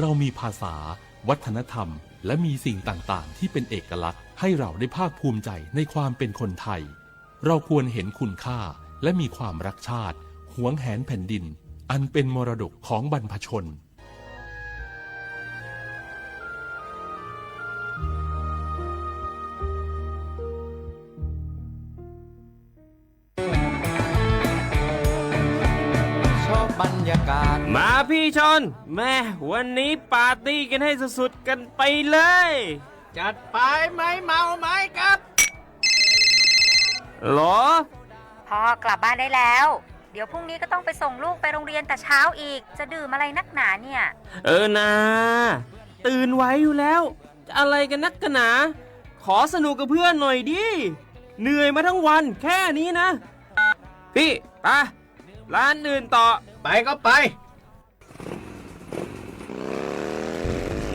เรามีภาษา วัฒนธรรม และมีสิ่งต่างๆ ที่เป็นเอกลักษณ์ ให้เราได้ภาคภูมิใจในความเป็นคนไทย เราควรเห็นคุณค่า และมีความรักชาติ หวงแหนแผ่นดิน อันเป็นมรดกของบรรพชน ชอบบรรยากาศ มาพี่ชน แม่ วันนี้ปาร์ตี้กันให้สุดๆ กันไปเลย จัดไป ไม่เมาไม่ขับ หรอ พ่อกลับบ้านได้แล้ว เดี๋ยวพรุ่งนี้ก็ต้องไปส่งลูกไปโรงเรียนแต่เช้าอีก จะดื่มอะไรนักหนาเนี่ย เออนา ตื่นไหวอยู่แล้ว จะอะไรกันนักกันหนา ขอสนุกกับเพื่อนหน่อยดิ เหนื่อยมาทั้งวันแค่นี้นะ พี่ ไป ร้านอื่นต่อ ไปก็ไป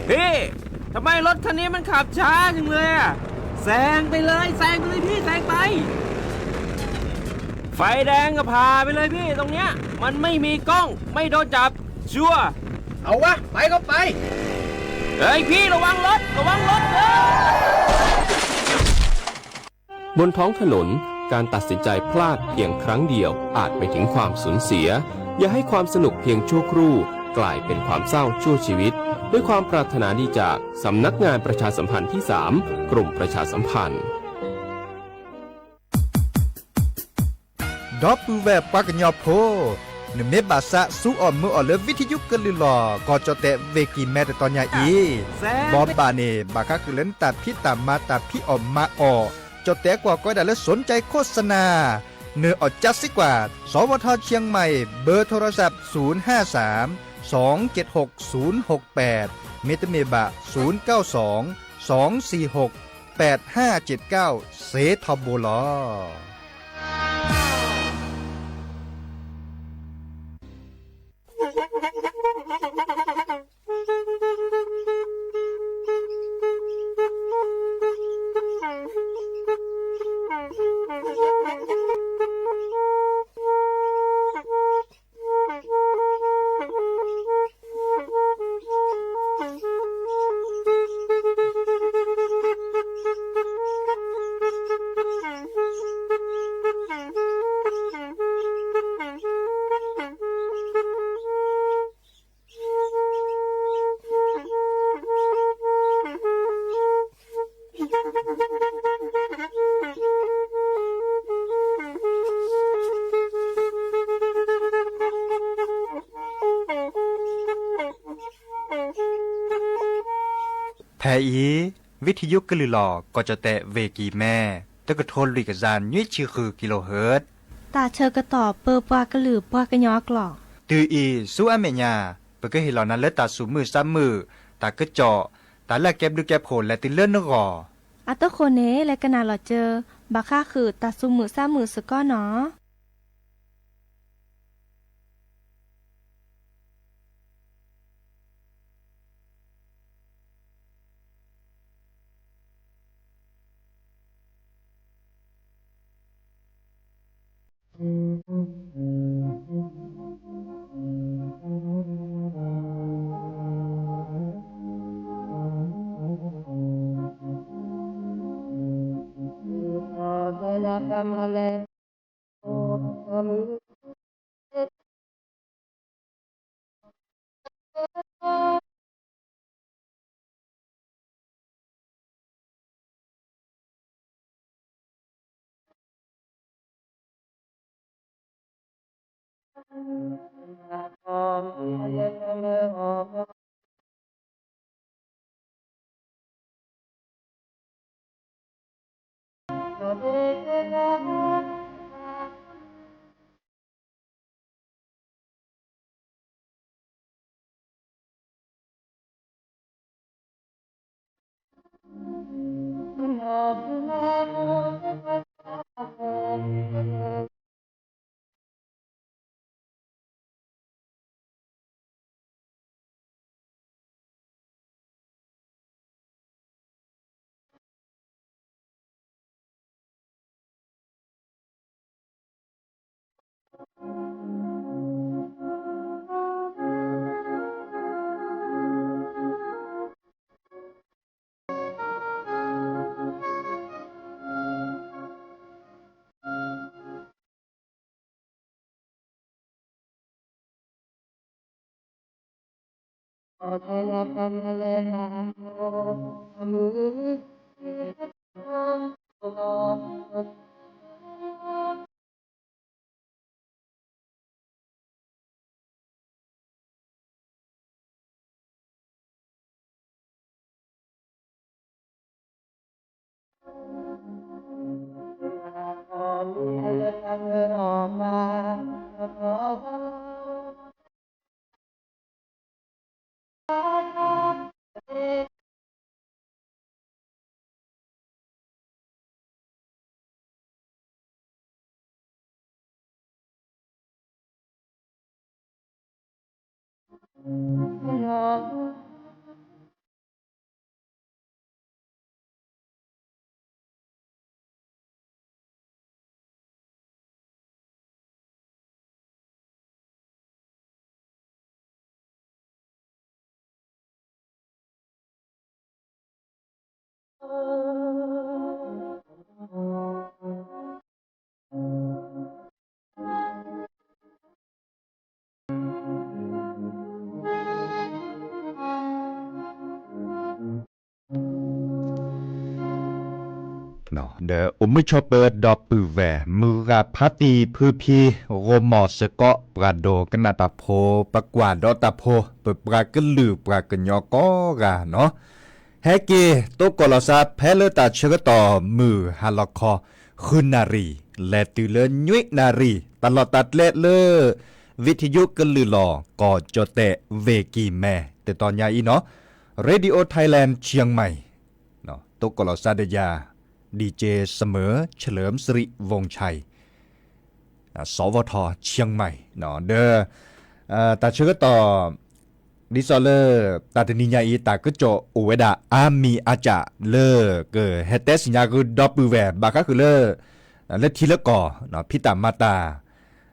พี่ ทำไมรถคันนี้มันขับช้าจังเลยอะ แซงไปเลย แซงไปเลยพี่ แซงไป ไฟแดงก็ผ่าไปเลยพี่ ตรงเนี้ย มันไม่มีกล้อง ไม่โดนจับ ชัวร์ เอาวะ ไปก็ไป เฮ้ยพี่ ระวังรถ ระวังรถ เฮ้ย บนท้องถนน การตัดสินใจพลาดเพียงครั้งเดียวอาจไปถึงความสูญเสีย อย่าให้ความสนุกเพียงชั่วครู่กลายเป็นความเศร้าชั่วชีวิต ด้วยความปรารถนาดีจากสำนักงานประชาสัมพันธ์ที่สาม กรมประชาสัมพันธ์ ဒီပုၢ်ဝဲၢ်ပှၤကညီဖိ, နမ့ၢ်ဘၣ်သးစူအီၣ်မုာ်အီၣ်လၢ ဝံထယုကလုၢ်လီၢ် ကီၢ်ကၠီၣ်တဲၣ် ဝ့ၢ်ကံၢ်မဲ တတီၤညါအံၤ, ဘီဘၣ်န့ၣ် ဘၣ်ဃးဃုာ်လၢနတၢ်ဖံးတၢ်မၤ တၢ်ဖံးအီၣ်မၤအီၣ်, ကၠီၣ်တဲၣ်ကွၢ်ကီဒၣ်လၢ สนใจโฆษณา နၢ်အီၣ်ကၠါစ့ၢ်ကီး สวท เชียงใหม่ เบอร์โทรศัพท์ ศูนย์ห้าสาม สองเจ็ดหก ศูนย์หกแปด မ့တမ့ၢ်ဘၣ် ศูนย์เก้าสอง สองสี่หก แปดห้าเจ็ดเก้า စ့ၢ်ကီးဘၣ်လီၤ. ဖဲအံၤ ဝံထယုကလုၢ်လီၢ် ကီၢ်ကၠီၣ်တဲၣ် ဝ့ၢ်ကံၢ်မဲ တကထိလွံၢ်ကယၤနွံဆံဃု kilohertz တၢ်ဆၢကတီၢ်ပၢပှၤကလုာ်ပှၤကညီအကျိာ်. တုၤအံၤဆူအမဲာ်ညါ ပကဟ့ၣ်လီၤနၤလၢတၢ်သူၣ်မုာ်သးမုာ်, တၢ်ကစီၣ်, တၢ်လၢအကဲဘျုးကဲဖှိၣ်လဲၤတုၤလၢနဂီၢ်. အသိးဃိန့ၣ် လဲၤကနၣ်လီၤစၢၤ ဘၣ်ဃးဃုာ်တၢ်သူၣ်မုာ်သးမုာ်စ့ၢ်ကီးနီၤ. ဒီးအိၣ်မုာ်ဆိးပၢၤဒီပုၢ်ဝဲၢ် မုၢ်ဂၤဖါတံၢ်ဖုဖံ ဂီၢ်မီၢ်စ့ၢ်ကီး ပှၤဒိကနၣ်တၢ်ဖိ ပကွၢ်ဒီးတၢ်ဖိ ပပှၤကလုာ်ပှၤကညီကိးဂၤနီၤ, ဟဲက့ၤ တိကိၣ်လီၤစါ ဖဲလၢတၢ်ဆၢကတီၢ်မုၢ်ဟါလီၤခီ ဃုနၣ်ရံၣ် လဲၤတုၤလၢနွံနၣ်ရံၣ် တၢ်လီၢ်တၢ်ကျဲလၢ ဝံထယုကလုာ်လီၤ ကီၢ်ကၠီၣ်တဲၣ် ဝ့ၢ်ကံၢ်မဲ တတီၤညါအံၤနီၤ, Radio Thailand Chiang Mai တိကိၣ်လီၤစါဒီးယၤ DJ เสมอ เฉลิมสิริวงศ์ชัย สวท เชียงใหม่ ဒီး တၢ်ဆၢကတီၢ် ဒ်သိးလၢ တၢ်တနံၤညါအံၤ တၢ်ကစီၣ်အိၣ်ဝဲဒၣ်အါမံၤအါကၢ်လၢ ကဟဲတဲသ့ၣ်ညါဃုာ်ဒီပုၢ်ဝဲၢ် ဘၣ်ဃးဃုာ်လၢ လၢထံလၢကီၢ် ဖံးတၢ်မၤတၢ်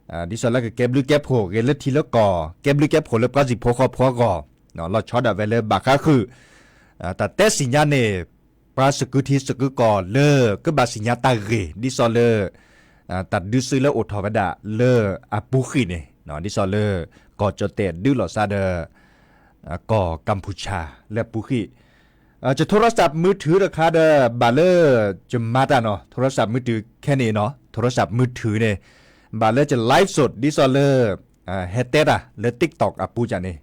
ဒ်သိးလၢကကဲဘျုးကဲဖှိၣ်ဂ့ၤလၢထံလၢကီၢ် ကဲဘျုးကဲဖှိၣ်လၢပှၤစံၣ်ဖိဃီဖိအဂီၢ် လီၤဆီဒၣ်ဝဲလၢဘၣ်ဃးဃုာ် တၢ်တဲသ့ၣ်ညါန့ၣ် ပှၤစကုၤထံစကုၤကီၢ်လၢ ကဘၣ်သ့ၣ်ညါတၢ်ဂ့ၢ် ဒ်သိးလၢ တၢ်ဒုးစုလၢအိၣ်ထီၣ်ဝဲဒၣ်လၢအပူၤဃံၣ်န့ၣ် ဒ်သိးလၢ ကီၢ်ကၠီၣ်တဲၣ်ဒုးလီၤစါဒီး ကီၢ်ကမ်ၣ်ဖူၤၡၢ်လၢအပူၤဃံၣ် ယ โทรศัพท์มือถือ တခါဒီး ဘၣ်လၢ ယမၤတၢ်နီၤ โทรศัพท์มือถือ ခဲန့ၣ်နီၤ โทรศัพท์มือถือ န့ၣ် ဘၣ်လၢယ live สด ဒ်သိးလၢ ဟဲတဲတၢ်လၢ TikTok အပူၤကၢ်န့ၣ်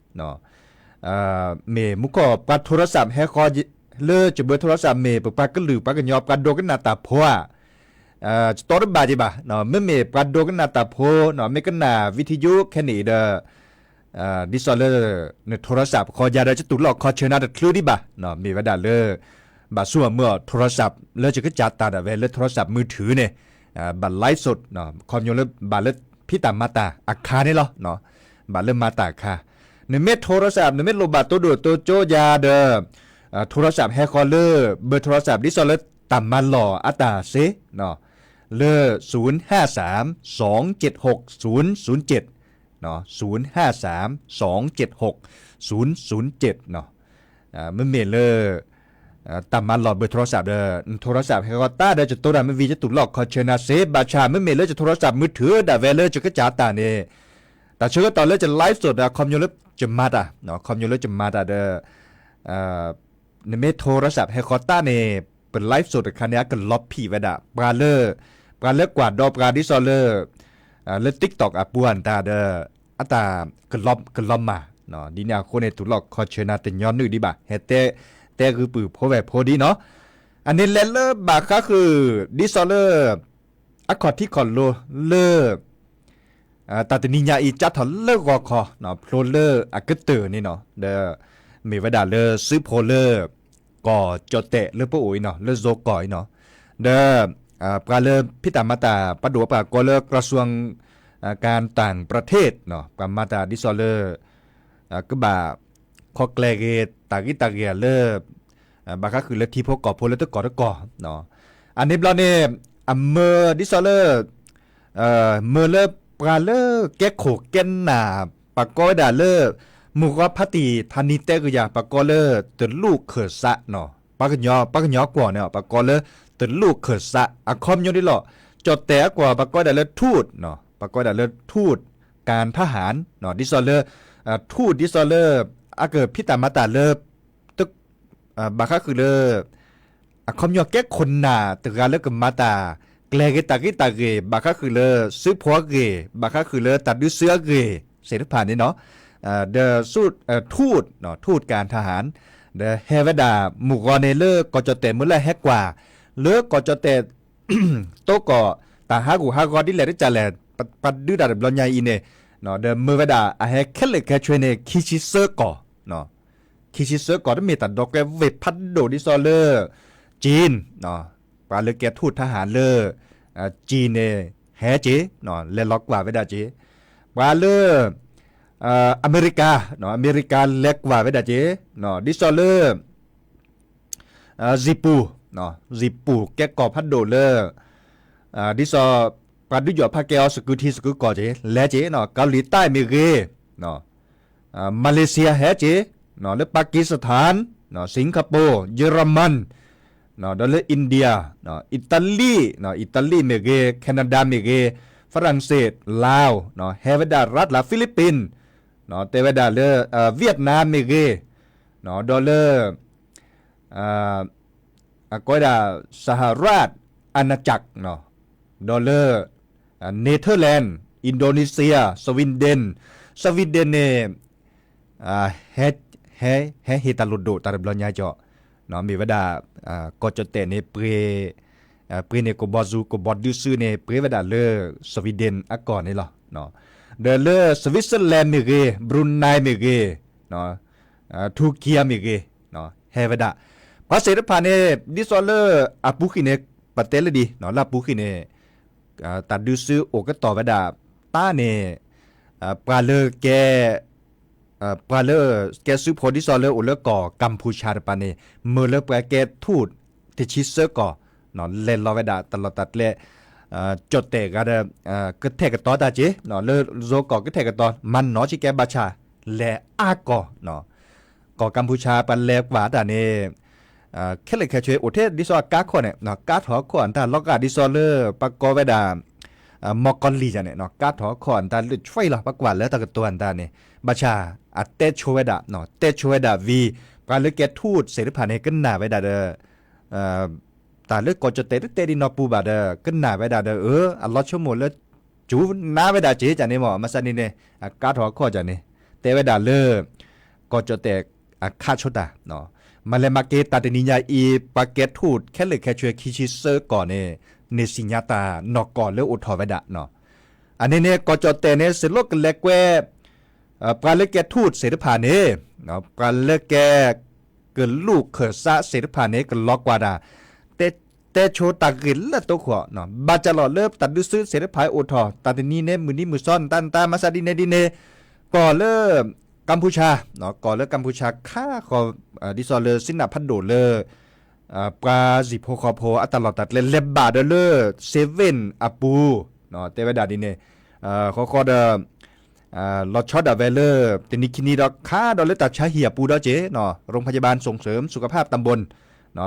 မ့ၢ်မူခိၣ်ပှၤ โทรศัพท์ ဟဲဃီ လၢယ เบอร์โทรศัพท์ မ့ၢ် ပပှၤကလုာ်ပှၤကညီပှၤဒိကနၣ်တၢ်ဖိဧါ ယတီတဘၣ်က့ၤဘၣ် မ့မ့ၢ်ပှၤဒိကနၣ်တၢ်ဖိ မ့ၢ်ကနၣ် ဝံထယု ခဲန့ၣ်ဒီး ဒ်သိးလၢ န โทรศัพท์ ဃီယၤဒီး ယတူၢ်လိာ်ခီဆၢနၤတချုးဒံးဘၣ် မ့ၢ်ဝဲဒၣ်လၢ ဘၣ်ဆိကမိၣ် โทรศัพท์ လၢယကစၢ်တၢ်ဒၣ်ဝဲလၢ โทรศัพท์มือถือ န့ၣ် ဘၣ် live สด ခီဖျိလၢဘၣ်လၢဖံးတၢ်မၤတၢ်အခါန့ၣ်လီၤ ဘၣ်လၢမၤတၢ်အခါ နမ့ၢ် โทรศัพท์ နမ့ၢ်လိၣ်ဘၣ်တိဒိၣ်တိကၠိယၤဒီး โทรศัพท์ ဟဲဃီလၢ เบอร์โทรศัพท์ ဒ်သိးလၢတၢ်မၤလီၢ်အတၢ်စ့ လၢ ศูนย์ห้าสาม สองเจ็ดหก ศูนย์ศูนย์เจ็ด ศูนย์ห้าสามสองเจ็ดหกศูนย์ศูนย์เจ็ด မ့မ့ၢ်လၢ တၢ်မၤလီၢ် เบอร์โทรศัพท์ ဒီး โทรศัพท์ ဟဲဃီတၢ်ဒီး ယတိၢ်တၢ်မ့ၢ်ဝံၤ ယတူၢ်လိာ်ခီဆၢနၤစ့ ဘၣ်ဆၣ်မ့မ့ၢ်လၢယ โทรศัพท์มือถือ ဒၣ်ဝဲလၢယကစၢ်တၢ်န့ၣ် တၢ်ဆၢကတီၢ်လၢယ live สด ဒီး ခီဖျိလၢယမၤတၢ် ခီဖျိလၢယမၤတၢ်ဒီး နမ့ၢ် โทรศัพท์ ဟဲဃီတၢ်န့ၣ် ပ live สด တခါန့ၣ် အကလီၤဖံးဝဲဒၣ် ပှၤလၢ ပှၤလၢကွၢ်ဒီးပှၤဒ်သိးလၢ လၢ TikTok အပူၤအတၢ်ဒီး အတၢ် ကလီၤမၢ် ဒ်န့ၣ်အဃိန့ၣ် တူၢ်လိာ်ခီဆၢနၤတညီနုၢ်ဒံးဘၣ် ဟဲတဲ တဲဂုာ်ပုၢ်ဖိဝဲၢ်ဖိဒ်နီၤ အန့ၣ်လဲၤလၢဘၣ်ဃးဃုာ် ဒ်သိးလၢ အခီၣ်ထံးခီၣ်လိၤလၢ တၢ်တနံၤညါအံၤ ကၢ်ထီၣ်လၢဂီၤခီ ဖျိလၢအကတၢၢ်န့ၣ်နီၤ ဒီး မ့ၢ်ဝဲဒၣ်လၢစုဖိလၢ ကီၢ်ကၠီၣ်တဲၣ်လၢပအိၣ်အံၤနီၤ လၢယိၤကီၢ်အံၤနီၤ ဒီး ပှၤလၢဖံးတၢ်မၤတၢ် ပှၤဒိၣ်ပှၤကီလၢ กระทรวงการต่างประเทศ ပှၤမၤတၢ်ဒ်သိးလၢ ကဘၣ် ခီကျဲဂ့ၤ တၢ်ဂ့ၢ်တၢ်ဂ့ၢ်လၢ ဘၣ်ဃးဃုာ်လၢထံဖိကီၢ်ဖိလၢတကီၢ်တကီၢ် အန့ၣ်ဘျီန့ၣ် အမၢဒ်သိးလၢ မၢလၢပှၤလၢကဲခိၣ်ကဲနၢ် ပှၤကိးဝဲဒၣ်လၢ မုၢ်ဂီၤဖါတံၢ် ထါနံတဲကယၤ ပှၤကိးလၢ တလူၣ်ခၢၣ်စး ပှၤကညီ ပှၤကညီကွီၢ်န့ၣ် ပှၤကိးလၢ တလူၣ်ခၢၣ်စး အခီပညီဒ်လီၤ ကၠီၣ်တဲၣ်အကွီၢ် ပှၤကိးဝဲဒၣ်လၢ ထူး ပှၤကိးဝဲဒၣ်လၢ ထူး ကၣ်ထါဟၣ် ဒ်သိးလၢ ထူး ဒ်သိးလၢ အကဖံးတၢ်မၤတၢ်လၢ ဘၣ်ဃးဃုာ်လၢ အခီပညီကဲခိၣ်နၢ်တဂၤလၢကမၤတၢ် ကျဲၤက့ၤတၢ်ဂ့ၤတၢ်ဂ့ၤ ဘၣ်ဃးဃုာ်လၢ စုဖှိၣ်အဂ့ၢ် ဘၣ်ဃးဃုာ်လၢတၢ်ဒုးစုအဂ့ၢ် သ့ၣ်တဖၣ်န့ၣ်နီၤ, ဒီး ထူး ထူးကၣ်ထဟၣ် ဒီးဟဲဝဲဒၣ်မုၢ်ဂီၤန့ၣ်လၢ ကီၢ်ကၠီၣ်တဲၣ်မုၢ်လၢဟဲကွၢ် လၢကီၢ်ကၠီၣ်တဲၣ် တိကီၢ် တၢ်ဟးဂူာ်ဟးဂီၤဒ်လဲၣ်တကလဲၣ် ပှၤဒုးတၢ်တဘျီညါအံၤန့ၣ်, ဒီးမၢဝဲဒၣ်အဟဲခဲလၢာ်ခဲဆ့န့ၣ် ခံဆံသၢကီၢ်, ခံဆံသၢကီၢ် တမ့ၢ်တၢ်ဒီကွဲဝ့ၢ်ဖးဒိၣ်ဒ်သိးလၢ ကၠံၣ်, ပှၤလၢကဲထူၣ်ထဟၣ်လၢ ကၠံၣ်န့ၣ် ဟဲက့ၤ လဲၤလီၤကွၢ်ဝဲဒၣ်က့ၤ, ပှၤလၢ အမဲရကၤ, အမဲရကၤလဲၤကွၢ်ဝဲဒၣ်က့ၤ, ဒ်သိးလၢ စံၣ်ပူၤ, စံၣ်ပူၤကဲကီၢ်ဖးဒိၣ်လၢ ဒ်သိး ပှၤဒုးယီၣ်ဖးကဲအီၤ စကုထံစကုကီၢ်က့ၤ လဲၤက့ၤ, ကီၤလံၢ်တၢ်မ့ၢ်ဂ့ၤ, မၤလ့းစံယါဟဲက့ၤ, လၢပၢ်ကံစထၢၣ်, စ့ၣ်ကပူၤ, ယရမၢၣ်, ဒီးလၢ India, အံၣ်တလံ, အံၣ်တလံမ့ၢ်ဂ့ၤ, Canada မ့ၢ်ဂ့ၤ, ဖရၣ်စ့ၣ်, လၢဝ်, ဟဲဝဲဒၣ်ရၢၣ်လၢ Philippines, တဲဝဲဒၣ်လၢ Vietnam မ့ၢ်ဂ့ၤ, ဒီးလၢ အကိးဝဲဒၣ် စဟရၣ် အၣ်နၣ်ကၠၢၣ်, ဒီးလၢ Netherlands, Indonesia, Sweden, Sweden န့ၣ် ဟဲ ဟဲဟ့ၣ်တၢ်လိၣ်ဒိၣ်တၢ်တဘျီညါကီး, မ့ၢ်ဝဲဒၣ် ကီၢ်ကၠီၣ်တဲၣ်န့ၣ် ပှ့ၤန့ၢ်ကဘီယူၤ ကဘီဒုးစုန့ၣ် ပှ့ၤဝဲဒၣ်လၢ Sweden အကီၢ်န့ၣ်လီၤ. ဒီးလၢ Switzerland မ့ၢ်ဂ့ၤ, Brunei မ့ၢ်ဂ့ၤ, Turkey မ့ၢ်ဂ့ၤ, ဟဲဝဲဒၣ် ပှၤသ့ၣ်တဖၣ်န့ၣ် ဒ်သိးလၢအပူၤဃံၢ်န့ၣ် ပတဲလၢဒ် လၢအပူၤဃံၢ်န့ၣ် တၢ်ဒုးစုအိၣ်ကတီၢ်ဝဲဒၣ် တၢ်န့ၣ် ပှၤလၢကဲ ပှၤလၢကဲစုဖိဒ်သိးလၢအိၣ်လၢကီၢ်ကၣ်ဖူၣ်ဆၣ်တပၤန့ၣ် မၢလၢပှၤကဲထူၣ်တဆံသၢကီၢ် လဲၤလီၤဝဲဒၣ်တၢ်လီၢ်တၢ်ကျဲ ကၠီၣ်တဲၣ်ဂၤဒီး ကထဲးကတီၤတၢ်က့ၤ လၢယိၤကီၢ်ကထဲးကတီၤ မၤနီၢ်ဆံကဲဘၣ်ဆၣ် လဲၤအါကီၢ် ကီၢ်ကၣ်ဖူၣ်ဆၣ်ပှၤလဲၤကွၢ်တၢ်န့ၣ် ခဲလၢာ်ခဲဆ့အိၣ်ထဲဒ်သိးအကါခီၣ်န့ၣ် ကါထီၣ်ခီၣ်အတၢ်လီၤဂာ်ဒ်သိးလၢပှၤကိးဝဲဒၣ် မီၢ်ကီၢ်လံၢ်ယၤန့ၣ် ကါထီၣ်ခီၣ်အတၢ်လၢဆွဲလီၤ ပှၤကွၢ်လၢတၢ်ကတိၤအတၢ်န့ၣ် ဘၣ်ဆၣ် အတဲဆိဝဲဒၣ် တဲဆိဝဲဒၣ်ဝံၤ ပှၤလၢကဲထူၣ်သ့ၣ်တဖၣ်န့ၣ် ကနၣ်ဝဲဒၣ်ဒီး တၢ်လၢကီၢ်ကၠီၣ်တဲၣ်တတဲဒ်နီၢ်ပူၤဘၣ်ဒီး ကနၣ်ဝဲဒၣ်ဒီး အၢ အလီၤဆိကမိၣ်လၢ စူၤနါဝဲဒၣ်က့ၤကန့ၣ်မ့ၢ် မၤစၢ်ဒ်န့ၣ် အကါထီၣ်အခီၣ်ကန့ၣ် တဲဝဲဒၣ်လၢ ကီၢ်ကၠီၣ်တဲၣ်အခးဆိတၢ် မၤလဲၤမၤက့ၤတၢ်တနံၤညါအံၤ ပှၤကဲထူၣ်ခဲလၢာ်ခဲဆ့ခံဆံသၢကီၢ်န့ၣ် န့ၢ်စံၣ်ညါတၢ်နီၢ်ကီၢ်လၢအိၣ်ထီၣ်ဝဲဒၣ် အန့ၣ်န့ၣ် ကီၢ်ကၠီၣ်တဲၣ်န့ၣ် စ့ၢ်လီၤကလဲၤကွဲ ပှၤလၢကဲထူၣ်သ့ၣ်တဖၣ်န့ၣ် ပှၤလၢကဲ ကလူးခၢၣ်စးသ့ၣ်တဖၣ်န့ၣ် ကလီၤကွၢ်တၢ် တဲ တဲဆိတၢ်ဂ့ၢ်လၢတိခိၣ် ဘၣ်ကၢ်လီၤလၢတၢ်ဒုးစုသ့ၣ်တဖၣ်အိၣ်ထီၣ် တၢ်တနံၤန့ၣ် မုၢ်နံၤမုၢ်သီ နတၢ်နတၢ်မၤစၢ်ဒ်န့ၣ်ဒ်န့ၣ် ကီၢ်လၢ ကၣ်ဖူၣ်ဆၣ် ကီၢ်လၢကၣ်ဖူၣ်ဆၣ်ခါဃီ ဒ်သိးလၢစံနၢ်ဖးဒိၣ်လၢ ပှၤစံၣ်ဖိဃီဖိအတၢ်လီၢ်တၢ်ကျဲ လဲၤဘၣ်ဒီးလၢ စ့ဝ့ၣ်အပူၤ တဲဝဲဒၣ်ဒ်န့ၣ် ဃီဃီဒီး လီၤဆီဒၣ်ဝဲလၢ တနံၤခံနံၤဒီး ခါဒီးလၢတၢ်ဆါဟံၣ်အပူၤဒီးက့ၤ โรงพยาบาลส่งเสริมสุขภาพตำบล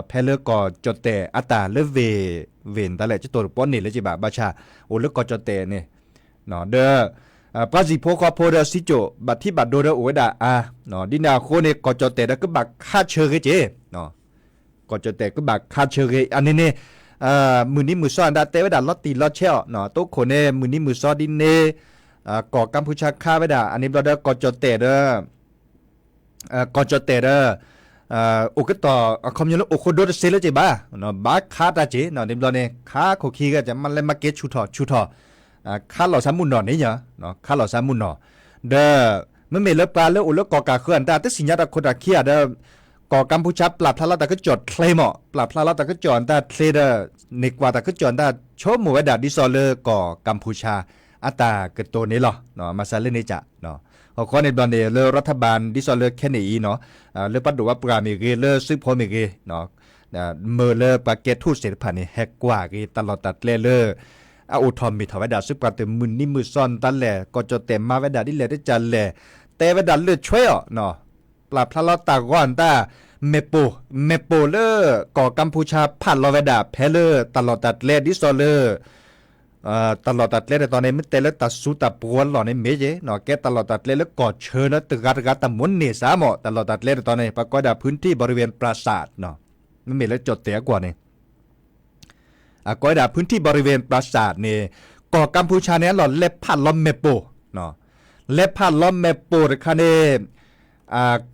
ဖဲလၢကီၢ်ကၠီၣ်တဲၣ်အတၢ်လၢဝ့ၢ် ဝ့ၢ်နတၢ်လဲၣ် ကတိၤတပီန့ၣ်လၢက့ၤဘၣ် ဘၣ်ဆၣ် အိၣ်လၢကီၢ်ကၠီၣ်တဲၣ်န့ၣ် ဒီး ပှၤစံၣ်ဖိဃီဖိဒီးစံကၠိၣ် ဘၣ်ထံဘၣ်ဒိဒီးအိၣ်ဝဲဒၣ်အါ ဒ်န့ၣ်အဃိန့ၣ် ကီၢ်ကၠီၣ်တဲၣ်ဒီးကဘၣ်ခးဆၢဂ့ၤက့ၤ ကီၢ်ကၠီၣ်တဲၣ်ကဘၣ်ခးဆၢဂ့ၤ အန့ၣ်န့ၣ် မုၢ်နံၤမုၢ်သီအတၢ်တဲဝဲဒၣ်လီၤတံၢ်လီၤဆဲးအီၤ တိခိၣ်န့ၣ် မုၢ်နံၤမုၢ်သီဒ်န့ၣ် ကီၢ်ကၣ်ဖူၣ်ဆၣ်ခါဝဲဒၣ် အန့ၣ်ဘျီဒီးကီၢ်ကၠီၣ်တဲၣ်ဒီး ကီၢ်ကၠီၣ်တဲၣ်ဒီး အိၣ်ကတီၢ်အခီပညီလၢအိၣ်ဃိဒိတစ့လၢက့ၤဘၣ် ဘၣ်ခးတၢ်က့ၤ န့ၣ်ဘျီန့ၣ် ခးခိၣ်ခံဂၤ မၤလဲၤမၤက့ၤဆူၣ်ထီၣ်ဆူၣ်ထီၣ် ခးလီၤဆါမုၢ်နီၢ်န့ၣ်ညါ ခးလီၤဆါမုၢ်နီၢ် ဒီး မ့မ့ၢ်လၢပှၤလၢအိၣ်လၢကီၢ်ကၢ်ဃၢၤအတၢ် တသ့ၣ်ညါတၢ်ခိၣ်တၢ်ခံဂၤဒီး ကီၢ်ကၣ်ဖူၣ်ဆၣ်ပျၢ်ဖျါလီၤတၢ်ကစီၣ်ချ့မး ပျၢ်ဖျါလီၤတၢ်ကစီၣ်အတၢ်ချ့ဒီး န့ၢ်ကွၢ်တၢ်ကစီၣ်အတၢ်ဆိကမိၣ်ဝဲဒၣ်ဒ်သိးလၢကီၢ်ကၣ်ဖူၣ်ဆၣ်အတၢ်ကတိၤန့ၣ်လီၤ မၤစၢ်လၢန့ၣ်က ဃီဃီန့ၣ်ဘျီန့ၣ် လၢ รัฐบาล ဒ်သိးလၢခဲန့ၣ်အံၤနီၤ လၢပှၤဒိၣ်ပှၤပှၢ်မ့ၢ်ဂ့ၤ လၢစုဖိမ့ၢ်ဂ့ၤ မၢလၢပှၤကဲထူၣ်သ့ၣ်တဖၣ်န့ၣ် ဟဲကွၢ်က့ၤတၢ်လီၢ်တၢ်ကျဲလၢ အအိၣ်ထီၣ်မ့ၢ်ထီၣ်ဝဲဒၣ်ဆူပှၤတမုၢ်နံၤမုၢ်သီနတၢ်လဲၣ် ကီၢ်ကၠီၣ်တဲၣ်မၤဝဲဒၣ်ဒ်လဲၣ်ဒ်လဲၣ် တဲဝဲဒၣ်လၢဆွဲအီၤ ပျၢ်ဖျါလီၤတၢ်ဂီၢ်နတၢ် မ့ၣ်ပိၢ် မ့ၣ်ပိၢ်လၢ ကီၢ်ကၣ်ဖူၣ်ဆၣ်ဖးလီၤဝဲဒၣ်ဖဲလၢတၢ်လီၢ်တၢ်ကျဲဒ်သိးလၢ တၢ်လီၢ်တၢ်ကျဲတတီၤန့ၣ် မ့ၢ်တဲလၢတၢ်စူၤတၢ်ပှီၤအလီၢ်န့ၣ်မ့ၢ်က့ၤ ကဲတၢ်လီၢ်တၢ်ကျဲလၢကီၢ်ဆၢလၢတဂၤတဂၤတၢ်မိၣ်န့ၢ်စ့ၢ်မ့ၢ် တၢ်လီၢ်တၢ်ကျဲတတီၤန့ၣ် ပှၤကိးဝဲဒၣ် พื้นที่บริเวณปราสาท မ့မ့ၢ်လၢကၠီၣ်တဲၣ်အကွီၢ်န့ၣ် အကိးဝဲဒၣ် พื้นที่บริเวณปราสาท န့ၣ် ကီၢ်ကမ်ပူၤชาန့ၣ် အလီၢ်လဲၤဖးလီၤမဲာ်ပိၢ် လဲၤဖးလီၤမဲာ်ပိၢ်တခါန့ၣ်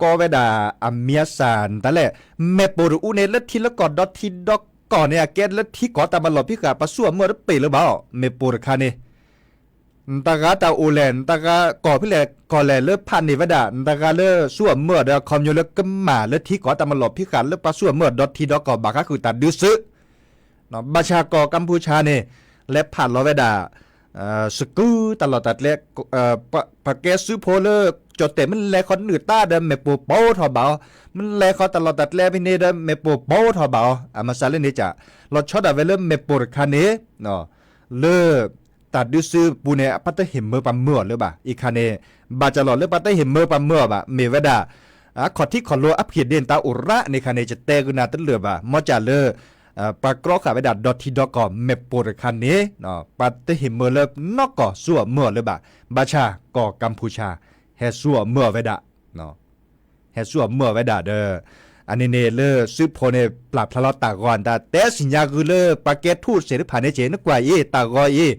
ကိးဝဲဒၣ် အမံၤအစၢ် နတၢ်လဲၣ် မဲာ်ပိၢ်တအူန့ၣ် လၢထံလၢကီၢ်ဒီထံဒီကီၢ်န့ၣ် အကဲလၢထံကီၢ်တၢ်မၤလီၢ်ဖံးဃာ် ပှၤစူၢ်အီၣ်မၢအီၣ်တပ့ၢ်လၢၤဘၣ်အီၤ မဲာ်ပိၢ်တခါန့ၣ် နတဂၤတၢ်အိၣ်လဲၣ် နတဂၤကီၢ်ဖဲလဲၣ်ကီၢ်လဲၣ်လၢဖးန့ၢ်ဝဲဒၣ် နတဂၤလၢစူၢ်အီၣ်မၢအီၣ်ဒီး အခီပညီလၢကမၣ်လၢထံကီၢ်တၢ်မၤလီၢ်ဖံးဃာ် လၢပှၤစူၢ်အီၣ်မၢအီၣ်ဒီထံဒီကီၢ် ဘၣ်ဃးဃုာ်တၢ်ဒုးစု ဘၣ်ဆၣ်ကီၢ်ကမ်ပူၤชาန့ၣ် လဲၤဖးလီၤဝဲဒၣ် စကုတၢ်လီၢ်တၢ်ကျဲ ပှၤကဲစုဖိလၢ ကၠီၣ်တဲၣ်မ့ၢ်လဲၤဃီနုာ်တၢ်ဒီး မဲာ်ပိၢ်ပိထီၣ်ဘၣ်အီၤ, မ့ၢ်လဲၤဃီတၢ်လီၢ်တၢ်ကျဲဖဲန့ၣ်ဒီး မဲာ်ပိၢ်ပိထီၣ်ဘၣ်အီၤ, အမၤစၢၤလၢန့ၣ်က လီၤဆီဒၣ်ဝဲလၢမဲာ်ပိၢ်တခါန့ၣ် လၢ တၢ်ဒုးစုပူၤန့ၣ် ပှၤတဟ့ၣ်မၢပှၤမၢအီၤလၢၤဘၣ်. အံၤခါန့ၣ် ဘၣ်ကလီၤလၢပှၤတဟ့ၣ်မၢပှၤမၢအီၤဘၣ် မ့ၢ်ဝဲဒၣ် အခီၣ်ထံးခီၣ်လိအဖှ့ၣ်ဒ့ၣ်နတၢ်အိၣ်ရၣ်န့ၣ်ခါန့ၣ် ယတဲကနၣ်တလၢာ်ဘၣ် မ်ကၢ်လၢ ပှၤကြီဃာ်ဝဲဒၣ်ဒီထံဒီကီၢ်မဲာ်ပိၢ်တခါန့ၣ် ပှၤတဟ့ၣ်မၢလၢနီၢ်ကီၢ်စူၢ်အီၣ်မၢအီၤလၢၤဘၣ်. ဘၣ်ဆၣ်ကီၢ်ကမ်ပူၤချၢ ဟဲစူၢ်အီၣ်မၢအီၤဝဲဒၣ် ဟဲစူၢ်အီၣ်မၢအီၤဝဲဒၣ်ဒီး အန့ၣ်န့ၣ်လၢစုဖိန့ၣ် ပျၢ်ဖျါလီၤတၢ်ဂီၤအတၢ် တဲစံၣ်ညါဂုာ်လၢပှၤကဲထူၣ်စ့ၣ်တဖၣ်န့ၣ်က့ၤ နကွၢ်အံၤ တၢ်ဂီၤ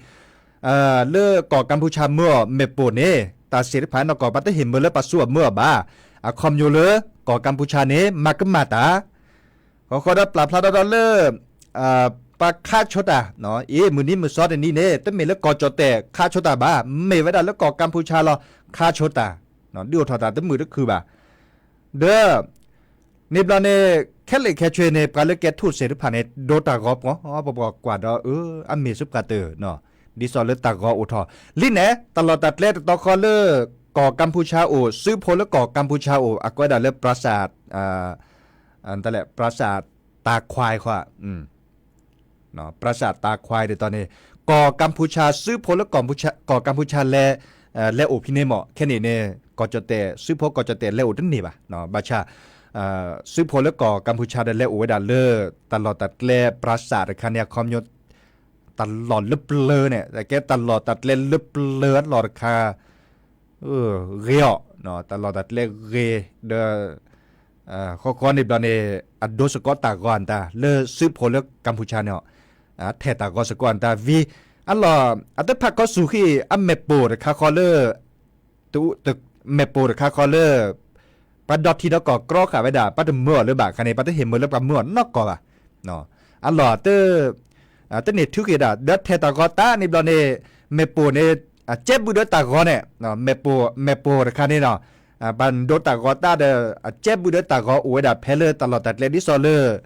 အံၤ လၢကီၢ်ကမ်ပူၤချၢမၢအီၤမဲာ်ပိၢ်န့ၣ် တၢ်စ့ၣ်တဖၣ်နီၢ်ကီၢ် ပှၤတဟ့ၣ်မၢလၢပှၤစူၢ်အီၣ်မၢအီၤဘၣ်. အခီပညီလၢ ကီၢ်ကမ်ပူၤချၢန့ၣ် မၤကမၣ်တၢ် ဃီဃီဒီးပျၢ်ဖျါဒီးလၢ ပှၤခးဆိတၢ် အ့ မုၢ်နံၤမုၢ်စီတနံၤန့ၣ် တမ့ၢ်လၢကီၢ်ကၠီၣ်တဲၣ်ခးဆိတၢ်ဘၣ်, မ့ၢ်ဝဲဒၣ်လၢကီၢ်ကမ်ပူၤချၢလီၤ ခးဆိတၢ် ဒုးအိၣ်ထီၣ်တၢ်တမုာ်တခုၣ်ဘၣ်. ဒီး န့ၣ်ဘျီန့ၣ် ခဲလၢာ်ခဲဆ့န့ၣ် ပှၤလၢကဲထူၣ်စ့ၣ်တဖၣ်န့ၣ် ဒိတၢ်ဂီၤပှီၤပှီၤကွၢ်ဒီး အၢ အမ့ၢ်ဆူပှၤတၢၢ် ဒ်သိးလၢတၢ်ဂီၤအိၣ်ထီၣ် လံန့ၣ် တၢ်လီၢ်တၢ်ကျဲတတီၤဃီလၢ ကီၢ်ကမ်ပူၤချၢအိၣ် စုဖိလၢကီၢ်ကမ်ပူၤချၢအိၣ် အကိးဝဲဒၣ်လၢ ပြၤစၢ် တၢ်လဲၣ် ပြၤစၢ်တၢ်ခွါဃီ ပြၤစၢ်တၢ်ခွါတတီၤန့ၣ် ကီၢ်ကမ်ပူၤချၢ စုဖိလၢ ကီၢ်ကမ်ပူၤချၢလဲၤ လဲၤအိၣ်ဖဲန့ၣ်မ့ၢ် ခဲန့ၣ်န့ၣ် ကီၢ်ကၠီၣ်တဲၣ် စုဖိကီၢ်ကၠီၣ်တဲၣ်လဲၤအိၣ်တန့ၢ်ဘၣ်. ဘၣ်ဆၣ် စုဖိလၢကီၢ်ကမ်ပူၤချၢဒီးလဲၤအိၣ်ဝဲဒၣ်လၢ တၢ်လီၢ်တၢ်ကျဲ ပြၤစၢ်တခါန့ၣ် အခီပညီ တၢ်လီၢ်လၢပျၢၤန့ၣ် ကဲတၢ်လီၢ်တၢ်ကျဲလၢပျၢၤအလီၢ်တခါ ဂ့ၤအီၤ တၢ်လီၢ်တၢ်ကျဲဂ့ၤ ဒီး ဃီဃီန့ၣ်ဘျီန့ၣ် အဒိစ့ၢ်ကီးတၢ်ဂီၤအတၢ် လၢစုဖိလၢကမ်ပူၤချၢန့ၣ် ထဲးတၢ်ဂီၤစ့ၢ်ကီးအတၢ် ဝံၤ အလီၢ် အတဖၣ်ကီၢ်စူၢ်ဃံ အမဲာ်ပိၢ်တခါဃီလၢ မဲာ်ပိၢ်တခါဃီလၢ ပှၤဒီထံဒီကီၢ်ကြီဃာ်ဝဲဒၣ် ပှၤတမၢအီၤလၢၤဘၣ်ခါန့ၣ် ပှၤတဟ့ၣ်မၢလၢပှၤမၢအီၤနီၢ်ကီၢ်ဘၣ်. အလီၢ် တန့ၢ်ထုးက့ၤဒၣ် ဒီးထဲးတၢ်ဂီၤတၢ်န့ၣ်ဘျီန့ၣ် မဲာ်ပိၢ်န့ၣ် အကဲဘုၣ်ဒီးတၢ်ဂီၤန့ၣ် မဲာ်ပိၢ်တခါန့ၣ် ပှၤဒိတၢ်ဂီၤတၢ်ဒီး အကဲဘုၣ်ဒီးတၢ်ဂီၤအိၣ်ဝဲဒၣ်ဖဲလၢတၢ်လီၢ်တၢ်ကျဲဒ်သိးလၢ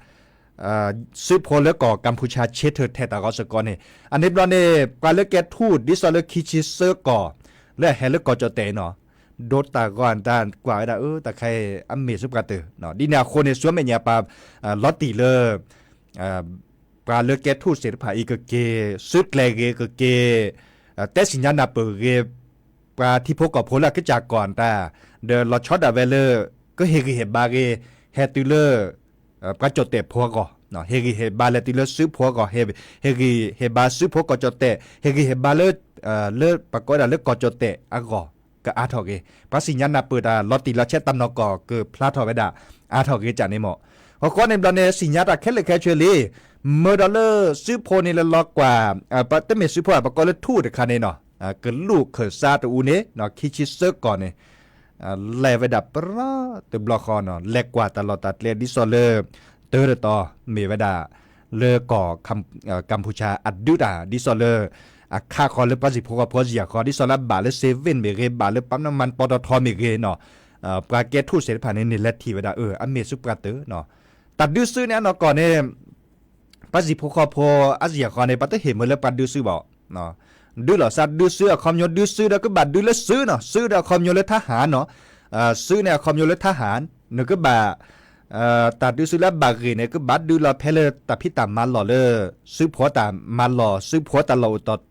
စုဖိလၢကီၢ်ကမ်ပူၤချၢဆ့ထၢၣ်ထဲးတၢ်ဂီၤစ့ၢ်ကီးန့ၣ် အန့ၣ်ဘျီန့ၣ် ပှၤလၢကဲထူၣ်ဒ်သိးလၢခံဆံသၢကီၢ် လၢအဟဲလၢကီၢ်ကၠီၣ်တဲၣ်အံၤနီၤ ဒိတၢ်ဂီၤအတၢ်ကွၢ်ဝဲဒၣ် အၢ တၢ်ခါအံၤ အမ့ၢ်ဆူပှၤတၢၢ် ဒ်န့ၣ်အဃိန့ၣ် ဆူမဲာ်ညါပှၤ လီၤတံၢ်လၢ ပှၤလၢကဲထူၣ်စ့ၢ်တဖၣ်အံၤကက့ၤ စုကျဲၤဂ့ၤကက့ၤ တဲစံၣ်ညါနၢ်ပၢၢ်ဂ့ၤ ပှၤထံဖိကီၢ်ဖိလၢအကစၢ်ကီၢ်အတၢ် ဒီးလီၤဆီဒၣ်ဝဲလၢ ကဟ့ၣ်ဂံၢ်ဟ့ၣ်ဘါဂ့ၤ ဟဲတုၤလၢ ပှၤကၠီၣ်တဲၣ်ဖိအဂီၢ် ဟ့ၣ်ဂံၢ်ဟ့ၣ်ဘါလဲၤတုၤလၢစုဖိအဂီၢ် ဟ့ၣ်ဂံၢ်ဟ့ၣ်ဘါစုဖိကီၢ်ကၠီၣ်တဲၣ် ဟ့ၣ်ဂံၢ်ဟ့ၣ်ဘါလၢ လၢပှၤကိးဝဲဒၣ်လၢကီၢ်ကၠီၣ်တဲၣ်အဂီၢ် ကအါထီၣ်ဂ့ၤ ပှၤစံၣ်ညါနၢ်ပၢၢ်တၢ်လီၤတံၢ်လီၤဆဲးတၢ်နီၢ်ကီၢ်ကဖျါထီၣ်ဝဲဒၣ် အါထီၣ်ဂ့ၤကၢ်န့ၣ်မ့ၢ် ဃီဃီန့ၣ်ဘျီန့ၣ် စံၣ်ညါတၢ်ခဲလၢာ်ခဲဆ့လံ မၢဒီးလၢစုဖိန့ၣ်လၢလီၤကွၢ် တမ့ၢ်စုဖိ ပကိးလၢထူၣ်တခါန့ၣ်နီၤ ကလူးခၢၣ်စးတအူန့ၣ် ခံဆံသၢကီၢ်န့ၣ် လဲၤဝဲဒၣ်ပြၢတဘျီဃီနီၤ လဲၤကွၢ်တၢ်လီၢ်တၢ်ကျဲဒ်သိးလၢ တၢတတီၤမ့ၢ်ဝဲဒၣ် လၢကီၢ် ကမ်ပူၤချၢအဒုးတၢ် ဒ်သိးလၢ အခးဃီလၢပှၤစံၣ်ဖိဃီဖိစံၣ်ဃီ ဒ်သိးလၢအဘၣ်လၢ seven မ့ၢ်ဂ့ၤ ဘၣ်လၢ ปั๊มน้ำมัน ပီတီထီ မ့ၢ်ဂ့ၤနီၤ ပှၤကဲထူၣ်စ့ၢ်တဖၣ်န့ၣ် န့ၣ်လဲၤထံၣ်ဝဲဒၣ် အၢ အမ့ၢ်ဆူပှၤတၢၢ်နီၤ တၢ်ဒုးစုန့ၣ်အနီၢ်ကီၢ်န့ၣ် ပှၤစံၣ်ဖိဃီဖိအစံၣ်အဃီန့ၣ် ပှၤတဟ့ၣ်မၢလၢပှၤဒုးစုဘၣ် ဒုးလီၤစၢ်ဒုးစုအခီပညီ ဒုးစုဒီးကဘၣ်ဒုးလၢစုနီၤ စုဒီးအခီပညီလၢထဟၣ်နီၤ စုန့ၣ်အခီပညီလၢထဟၣ် နကဘၣ် တၢ်ဒုးစုလၢအဘၣ်ဂ့ၤန့ၣ် ကဘၣ်ဒုးလီၤဖဲလၢတၢ်ဖံးတၢ်မၤလီၢ်လၢ စုဖိတၢ်မၤလီၢ် စုဖိတၢ်လီၢ်အိၣ်တီၢ်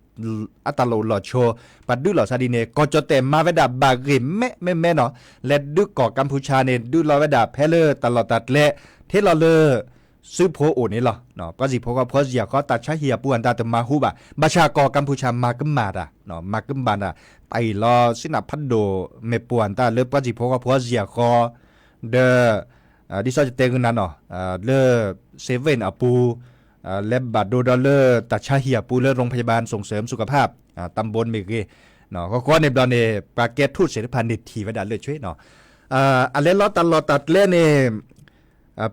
အတၢ်လီၢ်အိၣ်လီၢ်ဆိ ပှၤဒုးလီၤစၢ်ဒ်န့ၣ် ကီၢ်ကၠီၣ်တဲၣ်မၤဝဲဒၣ်ဘၣ်ဂ့ၤမဲမဲမဲနီၤ လဲၤဒုးကီၢ်ကမ်ပူၤချၢန့ၣ် ဒုးလီၤဝဲဒၣ်ဖဲလၢတၢ်လီၢ်တၢ်ကျဲ ထဲလီၤလၢ သုးဖိအိၣ်န့ၣ်လီၤ. ပှၤစံၣ်ဖိဃီဖိစံၣ်ဃီ တၢ်ဆါဟံၣ်အပူၤအတၢ်တမၤဟူဘၣ်. ဘၣ်ဆၣ်ကီၢ်ကၣ်ပူၤၡၣ်မၤကမၣ်တၢ်, မၤကမၣ်တၢ်, တၢ်အံၤလီၤစံၣ်နၢ်ဖးဒိၣ်မ့ၣ်ပိၢ်အတၢ်လၢပှၤစံၣ်ဖိဃီဖိစံၣ်ဃီ, ဒီး ဒ်သိးယတဲဂုာ်နၤနီၤ, လၢ seven အပူၤ, လဲၤဘၣ်ဒိဒီးလၢတၢ်ဆါဟံၣ်အပူၤလၢ โรงพยาบาลส่งเสริมสุขภาพ ตำบล မ့ၢ်ဂ့ၤ, ဃီဃီန့ၣ်ဘျီန့ၣ် ပှၤကဲထူၣ်သ့ၣ်တဖၣ်န့ၣ်ထံၣ်ဝဲဒၣ်လၢဆွ့ၣ်နီၤ, အလဲၤလီၤတၢ်လီၢ်တၢ်ကျဲန့ၣ်